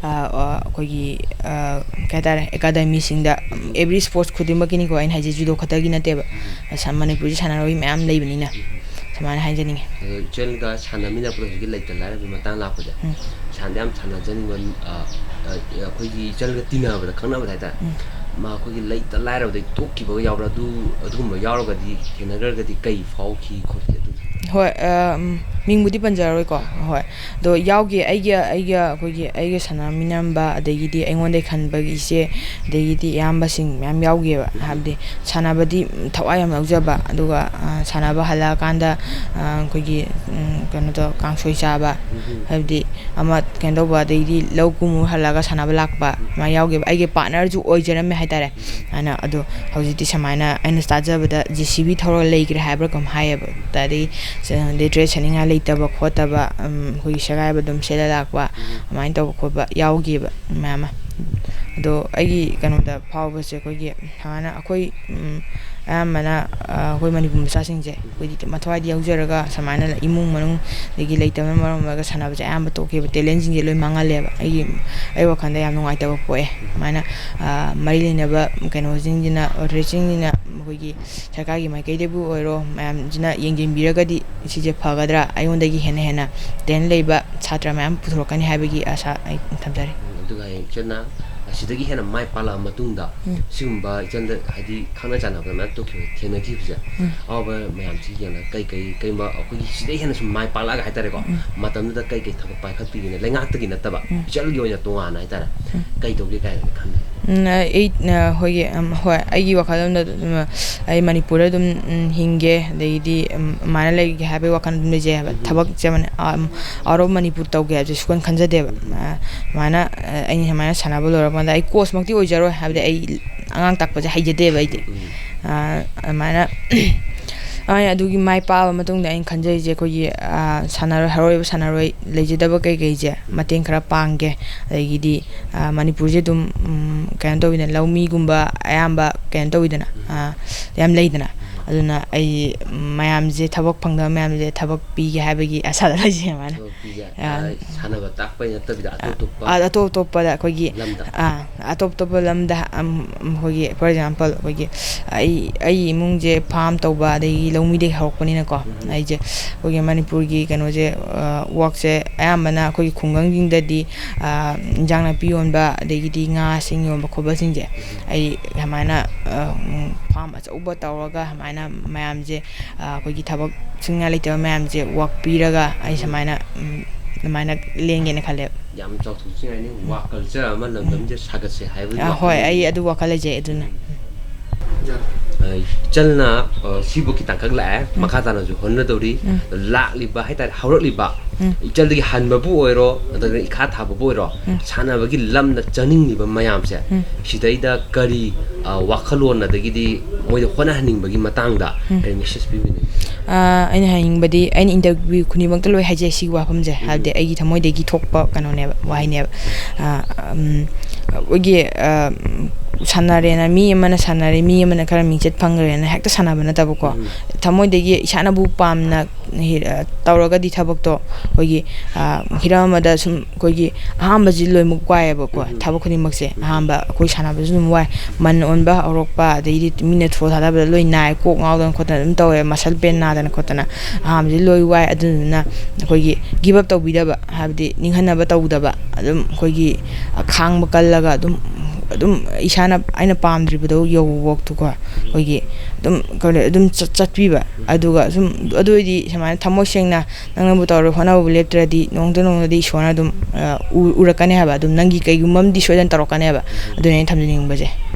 ꯑ, ꯑ, ꯑꯩꯈꯣꯏꯒꯤ, ꯑ, ꯀꯩ ꯍꯥꯏꯇꯥꯔꯦ, academyꯁꯤꯡꯗ, every sports ꯈꯨꯗꯤꯡꯃꯛꯀꯤꯅꯤꯀꯣ ꯑꯩꯅ ꯍꯥꯏꯁꯦ, ꯖꯨꯗꯣ ꯈꯛꯇꯒꯤ ꯅꯠꯇꯦꯕ, ꯁ-, ꯃꯅꯤꯄꯨꯔꯁꯤ ꯁꯥꯟꯅꯔꯣꯏ ꯃꯌꯥꯝ ꯂꯩꯕꯅꯤꯅ, ꯁꯨꯃꯥꯏꯅ ꯍꯥꯏꯖꯅꯤꯡꯉꯤ꯫ ꯑꯗꯣ ꯏꯆꯜꯒ ꯁꯥꯟꯅꯃꯤꯟꯅꯔꯛꯄꯗ ꯍꯧꯖꯤꯛꯀꯤ ꯂꯩꯇ ꯂꯥꯏꯔꯕꯒꯤ ꯃꯇꯥꯡ ꯂꯥꯛꯄꯁꯦ, ꯎꯝ꯫ ꯁꯥꯟꯅꯗ ꯌꯥꯝ ꯁꯥꯟꯅꯖꯅꯤꯡꯕ, ꯑ, ꯑ, ꯑꯩꯈꯣꯏꯒꯤ ꯏꯆꯜꯒ ꯇꯤꯟꯅꯕꯗ ꯈꯪꯅꯕꯗ ꯍꯥꯏꯇꯥꯔꯦ꯫ ꯎꯝ꯫ ꯃꯥ ꯑꯩꯈꯣꯏꯒꯤ ꯂꯩꯇ ꯂꯥꯏꯔꯕꯗꯩ ꯇꯣꯛꯈꯤꯕꯒ ꯌꯥꯎꯕ꯭ꯔꯥ? ꯑꯗꯨ, ꯑꯗꯨꯒꯨꯝꯕ ꯌꯥꯎꯔꯒꯗꯤ, ꯊꯦꯡꯅꯈ꯭ꯔꯒꯗꯤ ꯀꯩ ꯐꯥꯎꯈꯤ ꯈꯣꯠꯈꯤ ꯑꯗꯨ? ꯍꯣꯏ, ꯑ, ꯎꯝ, ꯃꯤꯡꯕꯨꯗꯤ ꯄꯟꯖꯔꯔꯣꯏꯀꯣ꯫ ꯍꯣꯏ, ꯑꯗꯣ ꯌꯥꯎꯈꯤ꯫ ꯑꯩꯒꯤ, ꯑꯩꯒ ꯑꯩꯈꯣꯏꯒꯤ, ꯑꯩꯒ ꯁꯥꯟꯅꯃꯤꯟꯅꯔꯝꯕ, ꯑꯗꯒꯤꯗꯤ ꯑꯩꯉꯣꯟꯗꯩ ꯈꯟꯕꯒꯤ ꯏꯆꯦ, ꯑꯗꯒꯤꯗꯤ ꯏꯌꯥꯝꯕꯁꯤꯡ ꯃꯌꯥꯝ ꯌꯥꯎꯈꯤꯑꯕ꯫ ꯎꯝ꯫ ꯍꯥꯏꯕꯗꯤ ꯁꯥꯟꯅꯕꯗꯤ ꯊꯋꯥꯏ ꯌꯥꯝ ꯌꯥꯎꯖꯕ, ꯑꯗꯨꯒ, ꯑ, ꯁꯥꯟꯅꯕ ꯍꯜꯂꯛꯑꯀꯥꯟꯗ, ꯑ, ꯑꯩꯈꯣꯏꯒꯤ, ꯎꯝ, ꯀꯩꯅꯣ ꯇꯧ, ꯀꯥꯡꯁꯣꯏ ꯆꯥꯕ, ꯎꯝ꯫ ꯍꯥꯏꯕꯗꯤ ꯑꯃ ꯀꯩꯅꯣ ꯇꯧꯕ, ꯑꯗꯩꯗꯤ ꯂꯧ ꯀꯨꯝꯃꯨ ꯍꯜꯂꯛꯑꯒ ꯁꯥꯟꯅꯕ ꯂꯥꯛꯄ, ꯑꯗꯨꯃꯥꯏꯅ ꯌꯥꯎꯈꯤꯕ꯫ ꯑꯩꯒꯤ ꯄꯥꯔꯠꯅꯔꯁꯨ ꯑꯣꯏꯖꯔꯝꯃꯦ ꯍꯥꯏꯇꯥꯔꯦ꯫ ꯑꯗꯨꯅ ꯑꯗꯣ ꯍꯧꯖꯤꯛꯇꯤ ꯁꯨꯃꯥꯏꯅ ꯑꯩꯅ ꯇꯥꯖꯕꯗ ꯖꯦ ꯁꯤ ꯕꯤ ꯊꯧꯔꯒ ꯂꯩꯈ꯭ꯔꯦ ꯍꯥꯏꯕ꯭ꯔꯥ ꯀꯩꯅꯣꯝ ꯍꯥꯏꯌꯦꯕ꯫ ꯑꯗꯩ ꯁ-, ꯂꯤꯇ꯭ꯔꯦ ꯁꯦꯠꯅꯤꯡꯉꯥꯏ ꯂꯩꯇꯕ ꯈꯣꯠꯇꯕ, ꯎꯝ, ꯑꯩꯈꯣꯏꯒꯤ ꯁꯦꯒꯥꯏꯕ ꯑꯗꯨꯝ ꯁꯦꯠꯂ ꯂꯥꯛꯄ, ꯑꯗꯨꯃꯥꯏꯅ ꯇꯧꯕ ꯈꯣꯠꯄ ꯌꯥꯎꯈꯤꯕ ꯃꯌꯥꯝ ꯑꯃ꯫ ꯑꯗꯣ ꯑꯩꯒꯤ ꯀꯩꯅꯣꯗ ꯐꯥꯎꯕꯁꯦ ꯑꯩꯈꯣꯏꯒꯤ ꯁꯨꯃꯥꯏꯅ ꯑꯩꯈꯣꯏ, ꯎꯝ, ꯑꯌꯥꯝꯕꯅ, ꯑ, ꯑꯩꯈꯣꯏ ꯃꯅꯤꯄꯨꯔ ꯃꯆꯥꯁꯤꯡꯁꯦ ꯑꯩꯈꯣꯏꯗꯤ ꯃꯊ꯭ꯋꯥꯏꯗ ꯌꯥꯎꯖꯔꯒ ꯁꯨꯃꯥꯏꯅ ꯏꯃꯨꯡ ꯃꯅꯨꯡꯗꯒꯤ ꯂꯩꯇꯕꯅ ꯃꯔꯝ ꯑꯣꯏꯔꯒ ꯁꯥꯟꯅꯕꯁꯦ ꯑꯌꯥꯝꯕ ꯇꯣꯛꯈꯤꯕ, ꯇꯦꯂꯦꯟꯁꯤꯡꯁꯦ ꯂꯣꯏ ꯃꯥꯡꯍꯜꯂꯦꯕ꯫ ꯑꯩꯒꯤ, ꯑꯩ ꯋꯥꯈꯜꯗ ꯌꯥꯝ ꯅꯨꯡꯉꯥꯏꯇꯕ ꯄꯣꯛꯑꯦ꯫ ꯑꯗꯨꯃꯥꯏꯅ, ꯑ, ꯃꯔꯤ ꯂꯩꯅꯕ ꯀꯩꯅꯣꯁꯤꯡꯁꯤꯅ, ꯑꯣꯊꯣꯔꯤꯇꯤꯁꯤꯡꯁꯤꯅ, ꯑꯩꯈꯣꯏꯒꯤ ꯁꯔꯀꯥꯔꯒꯤ ꯃꯥꯏꯀꯩꯗꯕꯨ ꯑꯣꯏꯔꯣ, ꯃꯌꯥꯝꯁꯤꯅ ꯌꯦꯡꯁꯤꯟꯕꯤꯔꯒꯗꯤ ꯁꯤꯁꯦ ꯐꯒꯗ꯭ꯔꯥ, ꯑꯩꯉꯣꯟꯗꯒꯤ ꯍꯦꯟꯅ ꯍꯦꯟꯅ ꯇꯦꯂꯦꯟ ꯂꯩꯕ ꯁꯥꯇ꯭ꯔ ꯃꯌꯥꯝ ꯄꯨꯊꯣꯔꯛꯀꯅꯤ ꯍꯥꯏꯕꯒꯤ ꯑꯥꯁꯥ ꯑꯩ ꯊꯝꯖꯔꯤ꯫ ꯑꯗꯨꯒ ꯍꯌꯦꯡ ꯏꯆꯟꯅ ꯑꯁꯤꯗꯒꯤ ꯍꯦꯟꯅ ꯃꯥꯏ ꯄꯥꯛꯂꯛꯑ ꯃꯇꯨꯡꯗ, ꯎꯝ꯫ ꯁꯤꯒꯨꯝꯕ ꯏꯆꯟꯗ, ꯍꯥꯏꯗꯤ, ꯈꯪꯅ ꯆꯥꯟꯅꯕ ꯑꯗꯨꯃꯥꯏꯅ ꯇꯣꯛꯈꯤꯕ, ꯊꯦꯡꯅꯈꯤꯕꯁꯦ, ꯎꯝ꯫ ꯑꯋꯥꯕ ꯃꯌꯥꯝꯁꯤ ꯌꯦꯡꯉꯒ ꯀꯩ ꯀꯩ, ꯀꯩꯒꯨꯝꯕ ꯑꯩꯈꯣꯏꯒꯤ ꯁꯤꯗꯩ ꯍꯦꯟꯅ ꯁꯨꯝ ꯃꯥꯏ ꯄꯥꯛꯂꯛꯑꯒ ꯍꯥꯏꯇꯥꯔꯦꯀꯣ, ꯎꯝ꯫ ꯃꯇꯝꯗꯨꯗ ꯀꯩ ꯀꯩ ꯊꯕꯛ ꯄꯥꯏꯈꯠꯄꯤꯒꯦꯅ, ꯂꯩꯉꯥꯛꯇꯒꯤ ꯅꯠꯇꯕ, ꯎꯝ꯫ ꯏꯆꯟꯒꯤ ꯑꯣꯏꯅ ꯇꯣꯉꯥꯟꯅ ꯍꯥꯏꯇꯥꯔꯦ, ꯎꯝ꯫ ꯀꯩ ꯇꯧꯒꯦ ꯀꯥꯏꯅ ꯈꯟꯕꯤ? ꯎꯝ, ꯑꯩ, ꯑ, ꯑꯩꯈꯣꯏꯒꯤ, ꯎꯝ, ꯍꯣꯏ, ꯑꯩꯒꯤ ꯋꯥꯈꯜꯂꯣꯟꯗ ꯑꯗꯨꯝ, ꯑ, ꯑꯩ ꯃꯅꯤꯄꯨꯔꯗ ꯑꯗꯨꯝ, ꯎꯝ, ꯍꯤꯡꯒꯦ, ꯑꯗꯒꯤꯗꯤ, ꯎꯝ, ꯑꯗꯨꯃꯥꯏꯅ ꯂꯩꯒꯦ ꯍꯥꯏꯕꯒꯤ ꯋꯥꯈꯜ ꯑꯗꯨꯝ ꯂꯩꯖꯩ ꯍꯥꯏꯕ꯫ ꯎꯝ꯫ ꯊꯕꯛꯁꯦ ꯃꯅꯤ-, ꯑ, ꯎꯝ, out of ꯃꯅꯤꯄꯨꯔ ꯇꯧꯒꯦ ꯍꯥꯏꯕꯁꯦ ꯁꯨꯡꯈꯟ ꯈꯟꯖꯗꯦꯕ꯫ ꯎꯝ꯫ ꯑ, ꯑꯗꯨꯃꯥꯏꯅ, ꯑ, ꯑꯩꯅ ꯁꯨꯃꯥꯏꯅ ꯁꯥꯟꯅꯕ ꯂꯣꯏꯔꯀꯥꯟꯗ ꯑꯩ ꯀꯣꯆꯃꯛꯇꯤ ꯑꯣꯏꯖꯔꯣꯏ, ꯍꯥꯏꯕꯗꯤ ꯑꯩ ꯑꯉꯥꯡ ꯇꯥꯛꯄꯁꯦ ꯍꯩꯖꯗꯦꯕ ꯑꯩꯗꯤ꯫ ꯎꯝ꯫ ꯑ, ꯑꯗꯨꯃꯥꯏꯅ, ꯑꯩ ꯑꯗꯨꯒꯤ ꯃꯥꯏ ꯄꯥꯛꯑꯕ ꯃꯇꯨꯡꯗ ꯑꯩꯅ ꯈꯟꯖꯔꯤꯁꯦ ꯑꯩꯈꯣꯏꯒꯤ, ꯑ, ꯁꯥꯟꯅꯔꯣꯏ, ꯍꯧꯔꯛꯏꯕ ꯁꯥꯟꯅꯔꯣꯏ ꯂꯩꯖꯗꯕ ꯀꯩꯀꯩꯁꯦ ꯃꯇꯦꯡ ꯈꯔ ꯄꯥꯡꯒꯦ, ꯑꯗꯒꯤꯗꯤ, ꯑ, ꯃꯅꯤꯄꯨꯔꯁꯦ ꯑꯗꯨꯝ, ꯎꯝ, ꯀꯩꯅꯣ ꯇꯧꯋꯤꯗꯅ, ꯂꯧꯃꯤꯒꯨꯝꯕ ꯑꯌꯥꯝꯕ ꯀꯩꯅꯣ ꯇꯧꯋꯤꯗꯅ, ꯑ, ꯌꯥꯝ ꯂꯩꯗꯅ, ꯑꯗꯨꯅ ꯑꯩ ꯃꯌꯥꯝꯁꯦ, ꯊꯕꯛ ꯐꯪꯗꯕ ꯃꯌꯥꯝꯁꯦ ꯊꯕꯛ ꯄꯤꯒꯦ ꯍꯥꯏꯕꯒꯤ ꯑꯁꯥꯗ ꯂꯩꯖꯩ ꯑꯃꯥꯏꯅ꯫ ꯊꯕꯛ ꯄꯤꯒꯦ꯫ ꯑꯥ꯫ ꯑ, ꯁꯥꯟꯅꯕ ꯇꯥꯛꯄꯩ ꯅꯠꯇꯕꯤꯗ ꯑꯇꯣꯞ ꯑꯇꯣꯞꯄ ꯑ-, ꯑꯇꯣꯞ ꯑꯇꯣꯞꯄꯗ ꯑꯩꯈꯣꯏꯒꯤ ꯂꯝꯗ꯫ ꯑꯥ, ꯑꯇꯣꯞ ꯑꯇꯣꯞꯄ ꯂꯝꯗ, ꯑꯝ, ꯑꯩꯈꯣꯏꯒꯤ, for example, ꯑꯩꯈꯣꯏꯒꯤ ꯑꯩ, ꯑꯩ ꯏꯃꯨꯡꯁꯦ ꯐꯥꯝ ꯇꯧꯕ ꯑꯗꯒꯤ ꯂꯧꯃꯤꯗꯒꯤ ꯍꯧꯔꯛꯄꯅꯤꯅꯀꯣ, ꯎꯝ꯫ ꯑꯩꯁꯦ ꯑꯩꯈꯣꯏꯒꯤ ꯃꯅꯤꯄꯨꯔꯒꯤ ꯀꯩꯅꯣꯁꯦ, ꯑ, ꯋꯥꯛꯁꯦ ꯑꯌꯥꯝꯕꯅ ꯑꯩꯈꯣꯏꯒꯤ ꯈꯨꯡꯒꯪꯁꯤꯡꯗꯗꯤ, ꯑ, ꯏꯟꯖꯥꯡ ꯅꯥꯄꯤ ꯌꯣꯟꯕ ꯑꯗꯒꯤꯗꯤ ꯉꯥꯁꯤꯡ ꯌꯣꯟꯕ ꯈꯣꯠꯄꯁꯤꯡꯁꯦ, ꯑꯩ ꯁꯨꯃꯥꯏꯅ, ꯑ, ꯎꯝ, ꯐꯥꯝ ꯑꯆꯧꯕ ꯇꯧꯔꯒ ꯁꯨꯃꯥꯏꯅ ꯃꯌꯥꯝꯁꯦ, ꯑ, ꯑꯩꯈꯣꯏꯒꯤ ꯊꯕꯛ ꯁꯨꯅꯤꯡꯉꯥꯏ ꯂꯩꯇꯕ ꯃꯌꯥꯝꯁꯦ ꯋꯥꯛ ꯄꯤꯔꯒ ꯑꯩ ꯁꯨꯃꯥꯏꯅ, ꯎꯝ, ꯑꯗꯨꯃꯥꯏꯅ ꯂꯦꯡꯒꯦꯅ ꯈꯜꯂꯦꯕ꯫ ꯌꯥꯝ ꯆꯥꯎꯊꯣꯛꯆꯅꯤꯡꯉꯥꯏꯅꯤ꯫ ꯋꯥ ꯀꯜꯆꯔ ꯑꯃ ꯂꯝꯗꯝꯁꯦ ꯁꯥꯒꯠꯁꯦ ꯍꯥꯏꯕꯒꯤ ꯑ, ꯍꯣꯏ, ꯋꯥꯈꯜꯂꯣꯟ꯫ ꯑꯩ ꯑꯗꯨ ꯋꯥꯈꯜ ꯂꯩꯖꯩ ꯑꯗꯨꯅ꯫ ꯑ, ꯏꯆꯜꯅ, ꯑ, ꯁꯤꯕꯨꯛꯀꯤ ꯇꯥꯡꯀꯛ ꯂꯥꯛꯑꯦ, ꯃꯈꯥ ꯇꯥꯅꯁꯨ ꯍꯣꯠꯅꯗꯧꯔꯤ꯫ ꯎꯝ꯫ ꯂꯥꯛꯂꯤꯕ ꯍꯥꯏꯇꯥꯔꯦ, ꯍꯧꯔꯛꯂꯤꯕ ꯎꯝ꯫ ꯏꯆꯜꯗꯒꯤ ꯍꯟꯕꯕꯨ ꯑꯣꯏꯔꯣ, ꯅꯠꯇ꯭ꯔꯒ ꯏꯈꯥ ꯊꯥꯕꯕꯨ ꯑꯣꯏꯔꯣ, ꯎꯝ꯫ ꯁꯥꯟꯅꯕꯒꯤ ꯂꯝꯗ ꯆꯪꯅꯤꯡꯂꯤꯕ ꯃꯌꯥꯝꯁꯦ, ꯎꯝ꯫ ꯁꯤꯗꯩꯗ ꯀꯔꯤ, ꯑ, ꯋꯥꯈꯜꯂꯣꯟ, ꯑꯗꯒꯤꯗꯤ ꯃꯣꯏꯗ ꯍꯣꯠꯅꯍꯟꯅꯤꯡꯕꯒꯤ ꯃꯇꯥꯡꯗ ꯎꯝ꯫ ꯀꯔꯤ ꯃꯦꯁꯦꯖ ꯄꯤꯕꯤꯅꯤꯡꯒꯦ? ꯑ, ꯑꯩꯅ ꯍꯥꯏꯅꯤꯡꯕꯗꯤ, ꯑꯩꯅ ꯏꯟꯇꯔꯚ꯭ꯌꯨ ꯈꯨꯗꯤꯡꯃꯛꯇ ꯂꯣꯏ ꯍꯥꯏꯖꯩ ꯁꯤꯒꯤ ꯋꯥꯐꯝꯁꯦ, ꯍꯥꯏꯕꯗꯤ ꯑꯩꯒꯤ ꯊꯃꯣꯏꯗꯒꯤ ꯊꯣꯛꯄ ꯀꯩꯅꯣꯅꯦꯕ, ꯋꯥꯍꯩꯅꯦꯕ꯫ ꯑ, ꯎꯝ, ꯑꯩꯈꯣꯏꯒꯤ, ꯑ, ꯁꯥꯟꯅꯔꯦꯅ, ꯃꯤ ꯑꯃꯅ ꯁꯥꯟꯅꯔꯦ, ꯃꯤ ꯑꯃꯅ ꯈꯔ ꯃꯤꯡꯆꯠ ꯐꯪꯈ꯭ꯔꯦꯅ ꯍꯦꯛꯇ ꯁꯥꯟꯅꯕ ꯅꯠꯇꯕꯀꯣ, ꯎꯝ꯫ ꯊꯃꯣꯏꯗꯒꯤ ꯏꯁꯥꯅꯕꯨ ꯄꯥꯝꯅ ꯍꯤ-, ꯑ, ꯇꯧꯔꯒꯗꯤ ꯊꯕꯛꯇꯣ, ꯑꯩꯈꯣꯏꯒꯤ, ꯑ, ꯍꯤꯔꯝ ꯑꯃꯗ ꯁꯨꯝ ꯑꯩꯈꯣꯏꯒꯤ ꯑꯍꯥꯟꯕꯁꯤ ꯂꯣꯏꯅꯃꯛ ꯋꯥꯏꯑꯦꯕꯀꯣ, ꯎꯝ꯫ ꯊꯕꯛ ꯈꯨꯗꯤꯡꯃꯛꯁꯦ꯫ ꯎꯝ꯫ ꯑꯍꯥꯟꯕ ꯑꯩꯈꯣꯏ ꯁꯥꯟꯅꯕꯁꯨ ꯑꯗꯨꯝ ꯋꯥꯏ, ꯃꯟ ꯑꯣꯟꯕ ꯍꯧꯔꯛꯄ, ꯑꯗꯩꯗꯤ ꯃꯤꯅ ꯊ꯭ꯔꯣ ꯊꯥꯗꯕꯗ ꯂꯣꯏ ꯅꯥꯏ, ꯀꯣꯛ ꯉꯥꯎꯗꯅ ꯈꯣꯠꯇꯅ ꯑꯗꯨꯝ ꯇꯧꯋꯦ, ꯃꯁꯜ ꯄꯦꯟ ꯅꯥꯗꯅ ꯈꯣꯠꯇꯅ ꯑꯍꯥꯟꯕꯁꯤ ꯂꯣꯏ ꯋꯥꯏ꯫ ꯑꯗꯨꯗꯨꯅ ꯑꯩꯈꯣꯏꯒꯤ ꯒꯤꯞ ꯑꯞ ꯇꯧꯕꯤꯗꯕ, ꯍꯥꯏꯕꯗꯤ ꯅꯤꯡꯍꯟꯅꯕ ꯇꯧꯗꯕ, ꯑꯗꯨꯝ ꯑꯩꯈꯣꯏꯒꯤ ꯈꯥꯡꯕ ꯀꯜꯂꯒ ꯑꯗꯨꯝ, ꯑꯗꯨꯝ ꯏꯁꯥꯅ, ꯑꯩꯅ ꯄꯥꯝꯗ꯭ꯔꯤꯕꯗꯣ ꯌꯧꯕꯐꯥꯎꯇꯨꯀꯣ, ꯑꯩꯈꯣꯏꯒꯤ ꯑꯗꯨꯝ ꯀꯩꯅꯣ, ꯑꯗꯨꯝ ꯆꯠ-, ꯆꯠꯄꯤꯕ꯫ ꯑꯗꯨꯒ ꯁꯨꯝ ꯑꯗꯨ ꯑꯣꯏꯗꯤ ꯁꯨꯃꯥꯏꯅ ꯊꯃꯣꯏ ꯁꯦꯡꯅ ꯅꯪꯅꯕꯨ ꯇꯧꯔ ꯍꯣꯠꯅꯕꯕꯨ ꯂꯦꯞꯇ꯭ꯔꯗꯤ ꯅꯣꯡꯃꯗ ꯅꯣꯡꯃꯗꯤ ꯏꯁꯣꯔꯅ ꯑꯗꯨꯝ, ꯑ, ꯎ-, ꯎꯔꯛꯀꯅꯦ ꯍꯥꯏꯕ, ꯑꯗꯨꯝ ꯅꯪꯒꯤ ꯀꯩꯒꯨꯝꯕ ꯑꯃꯗꯤ ꯁꯣꯏꯗꯅ ꯇꯧꯔꯛꯀꯅꯦꯕ꯫ ꯑꯗꯨꯅ ꯑꯩꯅ ꯊꯝꯖꯅꯤꯡꯕꯁꯦ꯫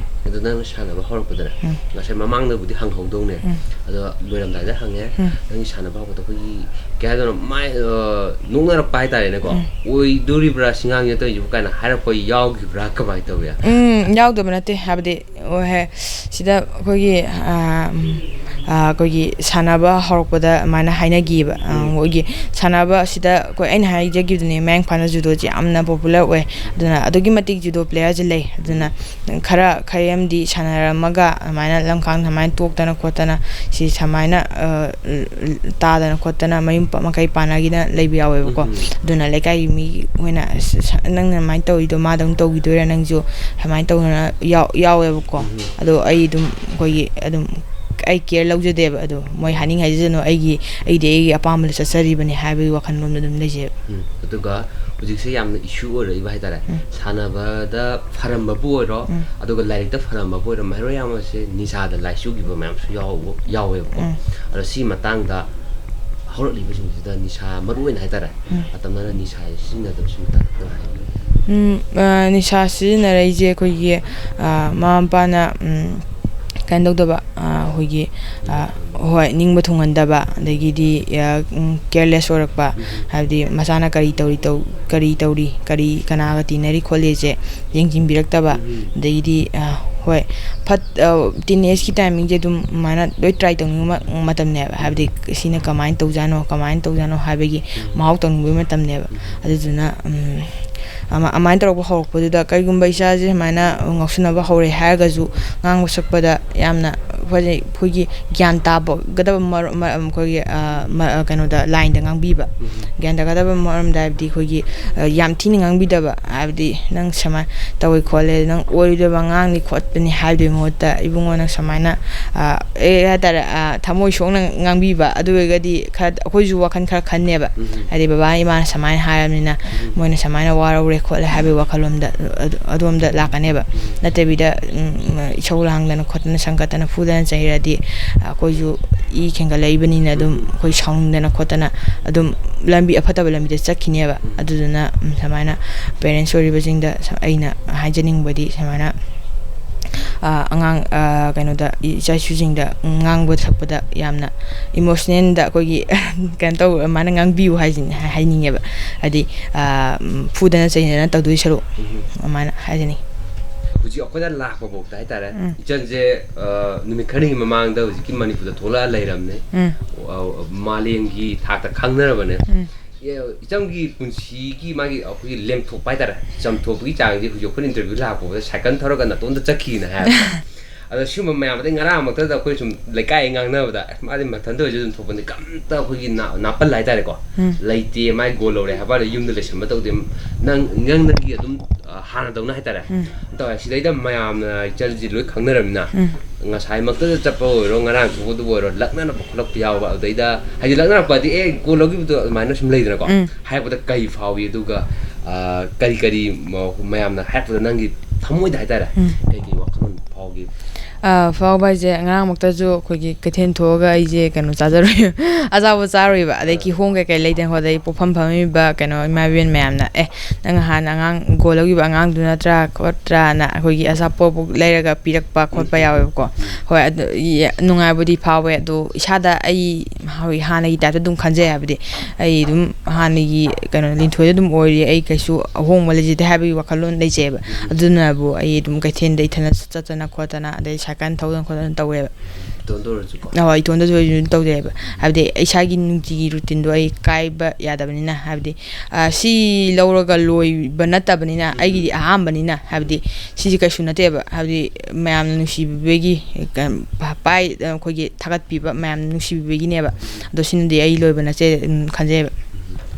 ꯑꯗꯨ ꯅꯪꯅ ꯁꯥꯟꯅꯕ ꯍꯧꯔꯛꯄꯗꯅꯦ, ꯎꯝ꯫ ꯉꯁꯥꯏ ꯃꯃꯥꯡꯗꯕꯨꯗꯤ ꯍꯪꯍꯧꯗꯧꯅꯦ, ꯎꯝ꯫ ꯑꯗꯣ ꯂꯣꯏꯔꯝꯗꯥꯏꯗ ꯍꯪꯉꯦ, ꯎꯝ꯫ ꯅꯪꯒꯤ ꯁꯥꯟꯅꯕ ꯍꯧꯔꯛꯄꯗ ꯑꯩꯈꯣꯏꯒꯤ ꯀꯩ ꯍꯥꯏꯗꯣꯏꯅꯣ, ꯃꯥꯏ, ꯑ, ꯅꯣꯛꯅꯔꯛꯄ ꯍꯥꯏꯇꯥꯔꯦꯅꯦꯀꯣ, ꯎꯝ꯫ "ꯑꯣꯏꯗꯣꯔꯤꯕ꯭ꯔꯥ ꯁꯤ ꯉꯥꯡꯁꯤꯅ ꯇꯧꯔꯤꯁꯤꯕꯨ?" ꯀꯥꯏꯅ ꯍꯥꯏꯔꯛꯄ ꯌꯥꯎꯈꯤꯕ꯭ꯔꯥ, ꯀꯃꯥꯏꯅ ꯇꯧꯏ? ꯎꯝ, ꯌꯥꯎꯗꯕ ꯅꯠꯇꯦ, ꯍꯥꯏꯕꯗꯤ, ꯑꯣ, ꯍꯦ, ꯁꯤꯗ ꯑꯩꯈꯣꯏꯒꯤ, ꯑ, ꯎꯝ, ꯑꯩꯈꯣꯏꯒꯤ ꯁꯥꯟꯅꯕ ꯍꯧꯔꯛꯄꯗ ꯑꯗꯨꯃꯥꯏꯅ ꯍꯥꯏꯅꯈꯤꯕ꯫ ꯑ, ꯎꯝ꯫ ꯃꯣꯏꯒꯤ ꯁꯥꯟꯅꯕ ꯑꯁꯤꯗ ꯑꯩꯈꯣꯏ, ꯑꯩꯅ ꯍꯥꯏꯖꯈꯤꯕꯗꯨꯅꯦ, ꯃꯌꯥꯡ ꯏꯝꯐꯥꯜꯗ ꯖꯨꯗꯣꯁꯦ ꯌꯥꯝꯅ ꯄꯣꯄꯨꯂꯔ ꯑꯣꯏ꯫ ꯑꯗꯨꯅ ꯑꯗꯨꯛꯀꯤ ꯃꯇꯤꯛ ꯖꯨꯗꯣ ꯄ꯭ꯂꯦꯌꯔꯁꯦ ꯂꯩ꯫ ꯑꯗꯨꯅ ꯈꯔ, ꯈꯔ ꯑꯃꯗꯤ ꯁꯥꯟꯅꯔꯝꯃꯒ ꯑꯗꯨꯃꯥꯏꯅ ꯂꯝꯈꯥꯡ ꯑꯗꯨꯃꯥꯏꯅ ꯇꯣꯛꯇꯅ ꯈꯣꯠꯇꯅ, ꯁꯤ ꯁꯨꯃꯥꯏꯅ, ꯑ, ꯇꯥꯗꯅ ꯈꯣꯠꯇꯅ ꯃꯌꯨꯝ ꯄ-, ꯃꯀꯩ ꯄꯥꯟꯅꯈꯤꯗꯅ ꯂꯩꯕ ꯌꯥꯎꯋꯦꯕꯀꯣ꯫ ꯎꯝ꯫ ꯑꯗꯨꯅ ꯂꯩꯀꯥꯏꯒꯤ ꯃꯤ ꯍꯣꯏꯅ, "ꯑꯁ, ꯁ-, ꯅꯪꯅ ꯑꯗꯨꯃꯥꯏꯅ ꯇꯧꯔꯤꯗꯣ ꯃꯥꯗꯧꯅ ꯇꯧꯈꯤꯗꯣꯏꯔꯥ ꯅꯪꯁꯨ?" ꯑꯗꯨꯃꯥꯏꯅ ꯇꯧꯗꯅ ꯌꯥꯎ-, ꯌꯥꯎꯋꯦꯕꯀꯣ꯫ ꯎꯝ꯫ ꯑꯗꯣ ꯑꯩ ꯑꯗꯨꯝ ꯑꯩꯈꯣꯏꯒꯤ ꯑꯗꯨꯝ ꯑꯩ ꯀꯦꯌꯔ ꯂꯧꯖꯗꯦꯕ꯫ ꯑꯗꯣ ꯃꯣꯏ ꯍꯥꯏꯅꯤꯡ ꯍꯥꯏꯖꯁꯅꯨ, ꯑꯩꯒꯤ, ꯑꯩꯗꯤ ꯑꯩꯒꯤ ꯑꯄꯥꯝꯕꯗ ꯆꯠꯆꯔꯤꯕꯅꯤ ꯍꯥꯏꯕꯒꯤ ꯋꯥꯈꯜꯂꯣꯝꯗ ꯑꯗꯨꯝ ꯂꯩꯖꯩꯕ꯫ ꯎꯝ꯫ ꯑꯗꯨꯒ ꯍꯧꯖꯤꯛꯁꯦ ꯌꯥꯝꯅ ꯏꯁꯨ ꯑꯣꯏꯔꯛꯏꯕ ꯍꯥꯏꯇꯥꯔꯦ꯫ ꯎꯝ꯫ ꯁꯥꯟꯅꯕꯗ ꯐꯔꯝꯕꯕꯨ ꯑꯣꯏꯔꯣ, ꯎꯝ꯫ ꯑꯗꯨꯒ ꯂꯥꯏꯔꯤꯛꯇ ꯐꯔꯝꯕꯕꯨ ꯑꯣꯏꯔꯣ, ꯃꯍꯩꯔꯣꯏ ꯑꯌꯥꯝꯕꯁꯦ ꯅꯤꯁꯥꯗ ꯂꯥꯏꯆꯨꯈꯤꯕ ꯃꯌꯥꯝꯁꯨ ꯌꯥꯎꯕ, ꯌꯥꯎꯋꯦꯕꯀꯣ꯫ ꯎꯝ꯫ ꯑꯗꯣ ꯁꯤ ꯃꯇꯥꯡꯗ ꯍꯧꯔꯛꯂꯤꯕꯁꯤꯡꯁꯤꯗ ꯅꯤꯁꯥ ꯃꯔꯨ ꯑꯣꯏꯅ ꯍꯥꯏꯇꯥꯔꯦ, ꯎꯝ꯫ ꯃꯇꯝ ꯅꯥꯏꯅ ꯅꯤꯁꯥ ꯁꯤꯖꯤꯟꯅꯗꯕꯁꯤ ꯃꯇꯥꯡꯗ ꯈꯔ ꯍꯥꯏꯕꯤꯌꯨ꯫ ꯎꯝ, ꯑ, ꯅꯤꯁꯥ ꯁꯤꯖꯤꯟꯅꯔꯛꯏꯁꯦ ꯑꯩꯈꯣꯏꯒꯤ, ꯑ, ꯃꯃꯥ ꯃꯄꯥꯅ, ꯎꯝ, ꯀꯩꯅꯣ ꯇꯧꯗꯕ, ꯑ, ꯑꯩꯈꯣꯏꯒꯤ, ꯑ, ꯍꯣꯏ, ꯅꯤꯡꯕ ꯊꯨꯡꯍꯟꯗꯕ, ꯑꯗꯒꯤꯗꯤ, ꯑ, ꯎꯝ, ꯀꯦꯌꯔꯂꯦꯁ ꯑꯣꯏꯔꯛꯄ, ꯎꯝ꯫ ꯍꯥꯏꯕꯗꯤ ꯃꯆꯥꯅ ꯀꯔꯤ ꯇꯧꯔꯤ, ꯇꯧ-, ꯀꯔꯤ ꯇꯧꯔꯤ, ꯀꯔꯤ, ꯀꯅꯥꯒ ꯇꯤꯟꯅꯔꯤ ꯈꯣꯠꯂꯤꯁꯦ ꯌꯦꯡꯁꯤꯟꯕꯤꯔꯛꯇꯕ, ꯎꯝ꯫ ꯑꯗꯒꯤꯗꯤ, ꯑ, ꯍꯣꯏ, ꯐꯠ-, ꯑ, ꯇꯤꯟ ꯑꯦꯖꯀꯤ ꯇꯥꯏꯃꯤꯡꯁꯦ ꯑꯗꯨꯝ ꯑꯗꯨꯃꯥꯏꯅ ꯂꯣꯏ ꯇ꯭ꯔꯥꯏ ꯇꯧꯅꯤꯡꯕ ꯃ-, ꯃꯇꯝꯅꯦꯕ꯫ ꯍꯥꯏꯕꯗꯤ ꯁꯤꯅ ꯀꯃꯥꯏꯅ ꯇꯧꯖꯥꯠꯅꯣ, ꯀꯃꯥꯏꯅ ꯇꯧꯖꯥꯠꯅꯣ ꯍꯥꯏꯕꯒꯤ ꯎꯝ꯫ ꯃꯍꯥꯎ ꯇꯪꯅꯤꯡꯕꯒꯤ ꯃꯇꯝꯅꯦꯕ꯫ ꯎꯝ꯫ ꯑꯗꯨꯗꯨꯅ, ꯎꯝ, ꯑꯃ-, ꯑꯗꯨꯃꯥꯏꯅ ꯇꯧꯔꯛꯄ ꯍꯧꯔꯛꯄꯗꯨꯗ, ꯀꯔꯤꯒꯨꯝꯕ ꯏꯆꯥꯁꯦ ꯁꯨꯃꯥꯏꯅ ꯉꯥꯎꯁꯟꯅꯕ ꯍꯧꯔꯦ ꯍꯥꯏꯔꯒꯁꯨ, ꯉꯥꯡꯕ ꯁꯛꯄꯗ ꯌꯥꯝꯅ ꯑꯩꯈꯣꯏ-, ꯑꯩꯈꯣꯏꯒꯤ ꯒ꯭ꯌꯥꯟ ꯇꯥꯕꯒꯗꯕ ꯃꯔ-, ꯃ-, ꯑꯩꯈꯣꯏꯒꯤ, ꯑ, ꯃ-, ꯑ, ꯀꯩꯅꯣꯗ, ꯂꯥꯏꯟꯗ ꯉꯥꯡꯕꯤꯕ꯫ ꯎꯝ꯫ ꯒ꯭ꯌꯥꯟ ꯇꯥꯒꯗꯕ ꯃꯔꯝꯗ, ꯍꯥꯏꯕꯗꯤ ꯑꯩꯈꯣꯏꯒꯤ, ꯑ, ꯌꯥꯝ ꯊꯤꯅ ꯉꯥꯡꯕꯤꯗꯕ, ꯍꯥꯏꯕꯗꯤ "ꯅꯪ ꯁꯨꯃꯥꯏꯅ ꯇꯧꯋꯦ ꯈꯣꯠꯂꯦ, ꯅꯪ ꯑꯣꯏꯔꯣꯏꯗꯕ ꯑꯉꯥꯡꯅꯤ ꯈꯣꯠꯄꯅꯤ" ꯍꯥꯏꯕꯗꯨꯒꯤ ꯃꯍꯨꯠꯇ, "ꯏꯕꯨꯡꯉꯣ, ꯅꯪ ꯁꯨꯃꯥꯏꯅ, ꯑ, ꯑꯦ, ꯍꯥꯏꯇꯥꯔꯦ, ꯑ, ꯊꯃꯣꯏ ꯁꯣꯛꯅ ꯉꯥꯡꯕꯤꯕ", ꯑꯗꯨ ꯑꯣꯏꯔꯒꯗꯤ ꯈꯔ ꯑꯩꯈꯣꯏꯁꯨ ꯋꯥꯈꯜ ꯈꯔ ꯈꯟꯅꯦꯕ꯫ ꯎꯝ꯫ ꯍꯥꯏꯗꯤ ꯕꯕꯥ ꯏꯃꯥꯅ ꯁꯨꯃꯥꯏꯅ ꯍꯥꯏꯔꯕꯅꯤꯅ, ꯎꯝ꯫ ꯃꯣꯏꯅ ꯁꯨꯃꯥꯏꯅ ꯋꯥꯔꯧꯔꯦ ꯈꯣꯠꯂꯦ ꯍꯥꯏꯕꯒꯤ ꯋꯥꯈꯜꯂꯣꯝꯗ, ꯑꯗꯨ-, ꯑꯗꯣꯝꯗ ꯂꯥꯛꯀꯅꯦꯕ꯫ ꯎꯝ꯫ ꯅꯠꯇꯕꯤꯗ, ꯎꯝ, ꯏꯁꯧ ꯂꯥꯡꯗꯅ ꯈꯣꯠꯇꯅ, ꯁꯪꯒꯠꯇꯅ, ꯐꯨꯗꯅ ꯆꯩꯔꯗꯤ ꯑꯩꯈꯣꯏꯁꯨ ꯏ ꯈꯦꯡꯒꯠꯂꯛꯏꯕꯅꯤꯅ ꯑꯗꯨꯝ ꯎꯝ꯫ ꯑꯩꯈꯣꯏ ꯁꯥꯎꯅꯤꯡꯗꯅ ꯈꯣꯠꯇꯅ ꯑꯗꯨꯝ ꯂꯝꯕꯤ ꯑꯐꯠꯇꯕ ꯂꯝꯕꯤꯗ ꯆꯠꯈꯤꯅꯦꯕ꯫ ꯎꯝ꯫ ꯑꯗꯨꯗꯨꯅ, ꯎꯝ, ꯁꯨꯃꯥꯏꯅ ꯄꯦꯔꯦꯟꯁ ꯑꯣꯏꯔꯤꯕꯁꯤꯡꯗ ꯁ-, ꯑꯩꯅ ꯍꯥꯏꯖꯅꯤꯡꯕꯗꯤ ꯁꯨꯃꯥꯏꯅ, ꯑ, ꯑꯉꯥꯡ, ꯑ, ꯀꯩꯅꯣꯗ, ꯏ-, ꯏꯆꯥ ꯏꯁꯨꯁꯤꯡꯗ ꯉꯥꯡꯕ ꯁꯛꯄꯗ ꯌꯥꯝꯅ ꯏꯃꯣꯁꯅꯦꯜꯗ ꯑꯩꯈꯣꯏꯒꯤ ꯀꯩꯅꯣ ꯇꯧꯕ ꯑꯗꯨꯃꯥꯏꯅ ꯉꯥꯡꯕꯤꯌꯨ ꯍꯥꯏꯁꯤꯅꯤ, ꯍꯥꯏ-, ꯍꯥꯏꯅꯤꯡꯉꯦꯕ꯫ ꯍꯥꯏꯗꯤ, ꯑ, ꯎꯝ, ꯐꯨꯗꯅ ꯆꯩꯗꯅ ꯇꯧꯗꯣꯏ ꯁꯔꯨꯛ ꯎꯝ꯫ ꯑꯗꯨꯃꯥꯏꯅ ꯍꯥꯏꯖꯅꯤꯡꯉꯤ꯫ ꯍꯧꯖꯤꯛ ꯑꯩꯈꯣꯏꯅ ꯂꯥꯛꯄ ꯐꯥꯎꯗ ꯍꯥꯏꯇꯥꯔꯦ, ꯎꯝ꯫ ꯏꯆꯟꯁꯦ, ꯑ, ꯅꯨꯃꯤꯠ ꯈꯔꯅꯤꯒꯤ ꯃꯃꯥꯡꯗ ꯍꯧꯖꯤꯛꯀꯤ ꯃꯅꯤꯄꯨꯔꯗ ꯊꯣꯛꯂꯛꯑ ꯂꯩꯔꯝꯅꯦ꯫ ꯎꯝ꯫ ꯑ, ꯃꯥꯂꯦꯝꯒꯤ ꯊꯥꯛꯇ ꯈꯪꯅꯔꯕꯅꯦ꯫ ꯎꯝ꯫ ꯑꯦ, ꯏꯆꯝꯒꯤ ꯄꯨꯟꯁꯤꯒꯤ ꯃꯥꯒꯤ ꯑꯩꯈꯣꯏꯒꯤ ꯂꯦꯝꯊꯣꯛꯄ ꯍꯥꯏꯇꯥꯔꯦ, ꯆꯝꯊꯣꯛꯄꯒꯤ ꯆꯥꯡꯁꯦ ꯍꯧꯖꯤꯛ ꯑꯩꯈꯣꯏꯅ interview ꯂꯥꯛꯄꯗ ꯁꯥꯏꯀꯜ ꯊꯧꯔꯒ ꯅꯇꯣꯝꯇ ꯆꯠꯈꯤꯅ ꯍꯥꯏꯕ꯫ ꯑꯗꯣ ꯁꯤꯒꯨꯝꯕ ꯃꯌꯥꯝ ꯑꯗꯩ ꯉꯔꯥꯡꯃꯛꯇꯗ ꯑꯩꯈꯣꯏ ꯁꯨꯝ ꯂꯩꯀꯥꯏ ꯉꯥꯡꯅꯕꯗ, "ꯑꯁ, ꯃꯥꯗꯤ ꯃꯊꯟꯇ ꯑꯣꯏꯔꯁꯨ ꯑꯗꯨꯝ ꯊꯣꯛꯄꯅꯤ, ꯀꯝꯇ ꯑꯩꯈꯣꯏꯒꯤ ꯅꯥ-, ꯅꯥꯄꯜ ꯍꯥꯏꯇꯥꯔꯦꯀꯣ, ꯎꯝ꯫ ꯂꯩꯇꯦ, ꯃꯥꯒꯤ ꯒꯣꯜ ꯂꯧꯔꯦ ꯍꯥꯏꯕ ꯋꯥꯅꯤ, ꯌꯨꯝꯗ ꯂꯩꯁꯟꯕ ꯇꯧꯗꯦ, ꯅꯪ, ꯅꯪ, ꯅꯪꯒꯤ ꯑꯗꯨꯝ, ꯑ, ꯍꯥꯟꯅꯗꯧꯅ ꯍꯥꯏꯇꯥꯔꯦ, ꯎꯝ꯫ ꯇꯧꯋꯦ꯫ ꯁꯤꯗꯩꯗ ꯃꯌꯥꯝꯅ ꯏꯆꯟꯁꯤ ꯂꯣꯏ ꯈꯪꯅꯔꯕꯅꯤꯅ, ꯎꯝ꯫ ꯉꯁꯥꯏꯃꯛꯇꯗ ꯆꯠꯄ ꯑꯣꯏꯔꯣ, ꯉꯔꯥꯡ ꯊꯣꯛꯄꯗꯨꯕꯨ ꯑꯣꯏꯔꯣ, ꯂꯛꯅꯔꯛꯄ ꯈꯣꯠꯂꯛꯄ ꯌꯥꯎꯕ, ꯑꯗꯨꯗꯩꯗ ꯍꯥꯏꯗꯤ ꯂꯛꯅꯔꯛꯄꯗꯤ, "ꯑꯦ, ꯒꯣꯜ ꯂꯧꯈꯤꯕꯗꯣ" ꯑꯗꯨꯃꯥꯏꯅ ꯁꯨꯝ ꯂꯩꯗꯅꯀꯣ꯫ ꯎꯝ꯫ ꯍꯥꯏꯔꯛꯄꯗ ꯀꯔꯤ ꯐꯥꯎꯏ? ꯑꯗꯨꯒ, ꯑ, ꯀꯔꯤ ꯀꯔꯤ ꯃ-, ꯃꯌꯥꯝꯅ ꯍꯥꯏꯔꯛꯄꯗ ꯅꯪꯒꯤ ꯊꯃꯣꯏꯗ ꯍꯥꯏꯇꯥꯔꯦ, ꯎꯝ꯫ ꯀꯩ ꯀꯩ ꯋꯥꯈꯜꯂꯣꯟ ꯐꯥꯎꯒꯦ? ꯑ, ꯐꯥꯎꯕ ꯍꯥꯏꯁꯦ, ꯉꯔꯥꯡꯃꯛꯇꯁꯨ ꯑꯩꯈꯣꯏꯒꯤ ꯀꯩꯊꯦꯜ ꯊꯣꯛꯑꯒ ꯑꯩꯁꯦ ꯀꯩꯅꯣ ꯆꯥꯖꯔꯨꯏ, ꯑꯆꯥꯄꯣꯠ ꯆꯥꯔꯨꯏꯕ, ꯑꯗꯩ ꯑ꯫ ꯀꯤꯍꯣꯝ ꯀꯩꯀꯩ ꯂꯩꯗꯅ ꯈꯣꯠꯇꯅ, ꯑꯩ ꯄꯣꯠꯐꯝ ꯐꯝꯃꯤꯕ ꯀꯩꯅꯣ ꯏꯃꯥ ꯏꯕꯦꯟ ꯃꯌꯥꯝꯅ, "ꯑꯦ, ꯅꯪ ꯅꯍꯥꯟ ꯑꯉꯥꯡ ꯒꯣꯜ ꯂꯧꯈꯤꯕ ꯑꯉꯥꯡꯗꯨ ꯅꯠꯇ꯭ꯔꯥ?" ꯈꯣꯠꯇ꯭ꯔꯥꯅ ꯑꯩꯈꯣꯏꯒꯤ ꯑꯆꯥꯄꯣꯠ ꯂꯩꯔꯒ ꯄꯤꯔꯛꯄ ꯈꯣꯠꯄ ꯎꯝ꯫ ꯌꯥꯎꯋꯦꯕꯀꯣ꯫ ꯎꯝ꯫ ꯍꯣꯏ, ꯑꯗꯨ ꯌꯦ-, ꯅꯨꯡꯉꯥꯏꯕꯨꯗꯤ ꯐꯥꯎꯋꯦ, ꯑꯗꯣ ꯏꯁꯥꯗ ꯑꯩ ꯍꯧꯖꯤꯛ ꯍꯥꯟꯅꯒꯤ ꯇꯥꯏꯞꯇ ꯑꯗꯨꯝ ꯈꯟꯖꯩ, ꯍꯥꯏꯕꯗꯤ ꯑꯩ ꯑꯗꯨꯝ ꯍꯥꯟꯅꯒꯤ ꯀꯩꯅꯣ ꯂꯤꯟꯊꯣꯏꯗ ꯑꯗꯨꯝ ꯑꯣꯏꯔꯤ, ꯑꯩ ꯀꯩꯁꯨ ꯑꯍꯣꯡꯕ ꯂꯩꯖꯗꯦ ꯍꯥꯏꯕꯒꯤ ꯋꯥꯈꯜꯂꯣꯟ ꯂꯩꯖꯩꯑꯕ꯫ ꯎꯝ꯫ ꯑꯗꯨꯅꯕꯨ ꯑꯩ ꯑꯗꯨꯝ ꯀꯩꯊꯦꯜꯗ ꯏꯊꯟꯗ ꯆꯠꯇꯅ ꯈꯣꯠꯇꯅ, ꯑꯗꯩ ꯁꯥꯏꯀꯜ ꯊꯧꯗꯅ ꯈꯣꯠꯇꯅ ꯇꯧꯋꯦꯕ꯫ ꯏꯇꯣꯝꯇ ꯑꯣꯏꯔꯁꯨꯀꯣ? ꯍꯣꯏ, ꯏꯇꯣꯝꯇꯁꯨ ꯑꯩꯁꯨ ꯑꯗꯨꯝ ꯇꯧꯖꯩꯑꯕ꯫ ꯍꯥꯏꯕꯗꯤ ꯏꯁꯥꯒꯤ ꯅꯨꯡꯇꯤꯒꯤ routineꯗꯣ ꯑꯩ ꯀꯥꯏꯕ ꯌꯥꯗꯕꯅꯤꯅ, ꯍꯥꯏꯕꯗꯤ, ꯑ, ꯁꯤ ꯂꯧꯔꯒ ꯂꯣꯏꯕ ꯅꯠꯇꯕꯅꯤꯅ, ꯎꯝ꯫ ꯑꯩꯒꯤꯗꯤ ꯑꯍꯥꯟꯕꯅꯤꯅ, ꯍꯥꯏꯕꯗꯤ ꯁꯤꯁꯦ ꯀꯩꯁꯨ ꯅꯠꯇꯦꯕ, ꯍꯥꯏꯕꯗꯤ ꯃꯌꯥꯝꯅ ꯅꯨꯡꯁꯤꯕꯤꯕꯒꯤ, ꯀ-, ꯄꯥꯏ-, ꯑꯩꯈꯣꯏꯒꯤ ꯊꯥꯒꯠꯄꯤꯕ ꯃꯌꯥꯝꯅ ꯅꯨꯡꯁꯤꯕꯤꯕꯒꯤꯅꯦꯕ꯫ ꯑꯗꯣ ꯁꯤꯅꯗꯤ ꯑꯩ ꯂꯣꯏꯕ ꯅꯠꯆꯩ, ꯎꯝ, ꯈꯟꯖꯩꯕ꯫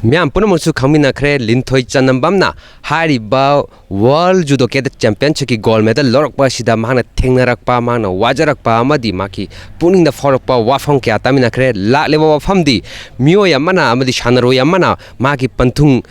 ꯃꯤꯌꯥꯝ ꯄꯨꯝꯅꯃꯛꯁꯨ ꯈꯪꯃꯤꯟꯅꯈ꯭ꯔꯦ, ꯂꯤꯟꯊꯣꯏ ꯆꯅꯝꯕꯝꯅ ꯍꯥꯏꯔꯤꯕ World Judo Kata Championshipꯀꯤ gold medal ꯂꯧꯔꯛꯄ ꯑꯁꯤꯗ ꯃꯍꯥꯛꯅ ꯊꯦꯡꯅꯔꯛꯄ, ꯃꯍꯥꯛꯅ ꯋꯥꯖꯔꯛꯄ ꯑꯃꯗꯤ ꯃꯍꯥꯛꯀꯤ ꯄꯨꯛꯅꯤꯡꯗ ꯐꯥꯎꯔꯛꯄ ꯋꯥꯐꯝ ꯀꯌꯥ ꯇꯥꯃꯤꯟꯅꯈ꯭ꯔꯦ꯫ ꯂꯥꯛꯂꯤꯕ ꯋꯥꯐꯝꯗꯤ ꯃꯤꯑꯣꯏ ꯑꯃꯅ ꯑꯃꯗꯤ ꯁꯥꯟꯅꯔꯣꯏ ꯑꯃꯅ ꯃꯍꯥꯛꯀꯤ ꯄꯟꯊꯨꯡ,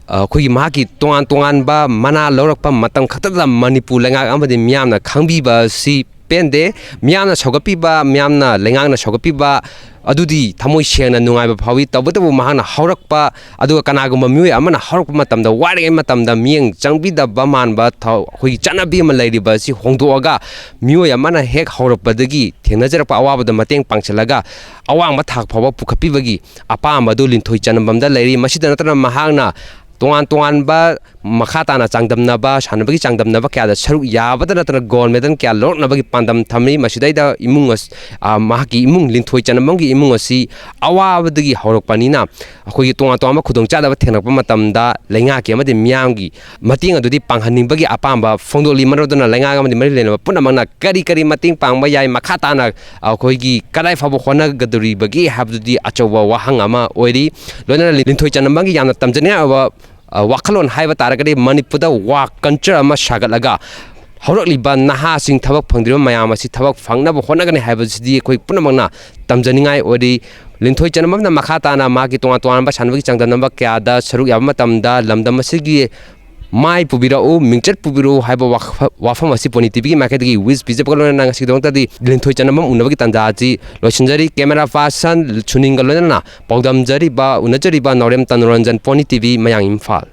ꯑ, ꯑꯩꯈꯣꯏꯒꯤ ꯃꯍꯥꯛꯀꯤ ꯇꯣꯉꯥꯟ ꯇꯣꯉꯥꯟꯕ ꯃꯅꯥ ꯂꯧꯔꯛꯄ ꯃꯇꯝ ꯈꯛꯇꯗ ꯃꯅꯤꯄꯨꯔ ꯂꯩꯉꯥꯛ ꯑꯃꯗꯤ ꯃꯤꯌꯥꯝꯅ ꯈꯪꯕꯤꯕ ꯑꯁꯤ ꯄꯦꯟꯗꯦ꯫ ꯃꯤꯌꯥꯝꯅ ꯁꯧꯒꯠꯄꯤꯕ, ꯃꯤꯌꯥꯝꯅ ꯂꯩꯉꯥꯛꯅ ꯁꯧꯒꯠꯄꯤꯕ ꯑꯗꯨꯗꯤ ꯊꯃꯣꯏ ꯁꯦꯡꯅ ꯅꯨꯡꯉꯥꯏꯕ ꯐꯥꯎꯏ꯫ ꯇꯧꯕꯇꯕꯨ ꯃꯍꯥꯛꯅ ꯍꯧꯔꯛꯄ, ꯑꯗꯨꯒ ꯀꯅꯥꯒꯨꯝꯕ ꯃꯤꯑꯣꯏ ꯑꯃꯅ ꯍꯧꯔꯛꯄ ꯃꯇꯝꯗ, ꯋꯥꯔꯤꯉꯩ ꯃꯇꯝꯗ ꯃꯤꯠꯌꯦꯡ ꯆꯪꯕꯤꯗꯕ ꯃꯥꯟꯕ ꯊꯧ-, ꯑꯩꯈꯣꯏꯒꯤ ꯆꯠꯅꯕꯤ ꯑꯃ ꯂꯩꯔꯤꯕ ꯑꯁꯤ ꯍꯣꯡꯗꯣꯛꯑꯒ, ꯃꯤꯑꯣꯏ ꯑꯃꯅ ꯍꯦꯛ ꯍꯧꯔꯛꯄꯗꯒꯤ ꯊꯦꯡꯅꯖꯔꯛꯄ ꯑꯋꯥꯕꯗ ꯃꯇꯦꯡ ꯄꯥꯡꯁꯤꯜꯂꯒ ꯑꯋꯥꯡꯕ ꯊꯥꯛ ꯐꯥꯎꯕ ꯄꯨꯈꯠꯄꯤꯕꯒꯤ ꯑꯄꯥꯝꯕ ꯑꯗꯨ ꯂꯤꯟꯊꯣꯏ ꯆꯅꯝꯕꯝꯗ ꯂꯩꯔꯤ꯫ ꯃꯁꯤꯗ ꯅꯠꯇꯅ ꯃꯍꯥꯛꯅ ꯇꯣꯉꯥꯟ ꯇꯣꯉꯥꯟꯕ ꯃꯈꯥ ꯇꯥꯅ ꯆꯥꯡꯗꯝꯅꯕ, ꯁꯥꯟꯅꯕꯒꯤ ꯆꯥꯡꯗꯝꯅꯕ ꯀꯌꯥꯗ ꯁꯔꯨꯛ ꯌꯥꯕꯗ ꯅꯠꯇꯅ gold medal ꯀꯌꯥ ꯂꯧꯔꯛꯅꯕꯒꯤ ꯄꯥꯟꯗꯝ ꯊꯝꯃꯤ꯫ ꯃꯁꯤꯗꯩꯗ ꯏꯃꯨꯡ ꯑꯁ-, ꯑ, ꯃꯍꯥꯛꯀꯤ ꯏꯃꯨꯡ, ꯂꯤꯟꯊꯣꯏ ꯆꯅꯝꯕꯝꯒꯤ ꯏꯃꯨꯡ ꯑꯁꯤ ꯑꯋꯥꯕꯗꯒꯤ ꯍꯧꯔꯛꯄꯅꯤꯅ, ꯑꯩꯈꯣꯏꯒꯤ ꯇꯣꯉꯥꯟ ꯇꯣꯉꯥꯟꯕ ꯈꯨꯗꯣꯡꯆꯥꯗꯕ ꯊꯦꯡꯅꯔꯛꯄ ꯃꯇꯝꯗ ꯂꯩꯉꯥꯛꯀꯤ ꯑꯃꯗꯤ ꯃꯤꯌꯥꯝꯒꯤ ꯃꯇꯦꯡ ꯑꯗꯨꯗꯤ ꯄꯥꯡꯍꯟꯅꯤꯡꯕꯒꯤ ꯑꯄꯥꯝꯕ ꯐꯣꯡꯗꯣꯛꯂꯤ꯫ ꯃꯔꯝ ꯑꯗꯨꯅ ꯂꯩꯉꯥꯛ ꯑꯃꯗꯤ ꯃꯔꯤ ꯂꯩꯅꯕ ꯄꯨꯝꯅꯃꯛꯅ ꯀꯔꯤ ꯀꯔꯤ ꯃꯇꯦꯡ ꯄꯥꯡꯕ ꯌꯥꯏ, ꯃꯈꯥ ꯇꯥꯅ ꯑꯩꯈꯣꯏꯒꯤ ꯀꯗꯥꯏ ꯐꯥꯎꯕ ꯍꯣꯠꯅꯒꯗꯧꯔꯤꯕꯒꯦ ꯍꯥꯏꯕꯗꯨꯗꯤ ꯑꯆꯧꯕ ꯋꯥꯍꯪ ꯑꯃ ꯑꯣꯏꯔꯤ꯫ ꯂꯣꯏꯅꯅ ꯂꯤꯟꯊꯣꯏ ꯆꯅꯝꯕꯝꯒꯤ ꯌꯥꯝꯅ ꯇꯝꯖꯅꯤꯡꯉꯥꯏ ꯑꯣꯏꯕ, ꯑ, ꯋꯥꯈꯜꯂꯣꯟ ꯍꯥꯏꯕ ꯇꯥꯔꯒꯗꯤ, ꯃꯅꯤꯄꯨꯔꯗ ꯋꯥ culture ꯑꯃ ꯁꯥꯒꯠꯂꯒ ꯍꯧꯔꯛꯂꯤꯕ ꯅꯍꯥꯁꯤꯡ ꯊꯕꯛ ꯐꯪꯗ꯭ꯔꯤꯕ ꯃꯌꯥꯝ ꯑꯁꯤ ꯊꯕꯛ ꯐꯪꯅꯕ ꯍꯣꯠꯅꯒꯅꯤ ꯍꯥꯏꯕꯁꯤꯗꯤ ꯑꯩꯈꯣꯏ ꯄꯨꯝꯅꯃꯛꯅ ꯇꯝꯖꯅꯤꯡꯉꯥꯏ ꯑꯣꯏꯔꯤ꯫ ꯂꯤꯟꯊꯣꯏ ꯆꯅꯝꯕꯝꯅ ꯃꯈꯥ ꯇꯥꯅ ꯃꯥꯒꯤ ꯇꯣꯉꯥꯟ ꯇꯣꯉꯥꯟꯕ ꯁꯥꯟꯅꯕꯒꯤ ꯆꯥꯡꯗꯝꯅꯕ ꯀꯌꯥꯗ ꯁꯔꯨꯛ ꯌꯥꯕ ꯃꯇꯝꯗ ꯂꯝꯗꯝ ꯑꯁꯤꯒꯤ ꯃꯥꯏ ꯄꯨꯕꯤꯔꯛꯎ, ꯃꯤꯡꯆꯠ ꯄꯨꯕꯤꯔꯛꯎ ꯍꯥꯏꯕ ꯋꯥꯈ-, ꯋꯥꯐꯝ ꯑꯁꯤ Pony T Vꯒꯤ ꯃꯥꯏꯀꯩꯗꯒꯤ wish ꯄꯤꯖꯕꯒ ꯂꯣꯏꯅꯅ ꯉꯁꯤꯒꯤꯗꯃꯛꯇꯗꯤ ꯂꯤꯟꯊꯣꯏ ꯆꯅꯝꯕꯝ ꯎꯅꯕꯒꯤ ꯇꯥꯟꯖꯥ ꯑꯁꯤ ꯂꯣꯏꯁꯤꯟꯖꯔꯤ꯫ Camera person ꯁꯨꯅꯤꯜꯒ ꯂꯣꯏꯅꯅ ꯄꯥꯎꯗꯝꯖꯔꯤꯕ, ꯎꯅꯖꯔꯤꯕ ꯅꯥꯎꯔꯦꯝ ꯇꯅꯨꯔꯟꯖꯟ, Pony T V, ꯃꯌꯥꯡ, ꯏꯝꯐꯥꯜ꯫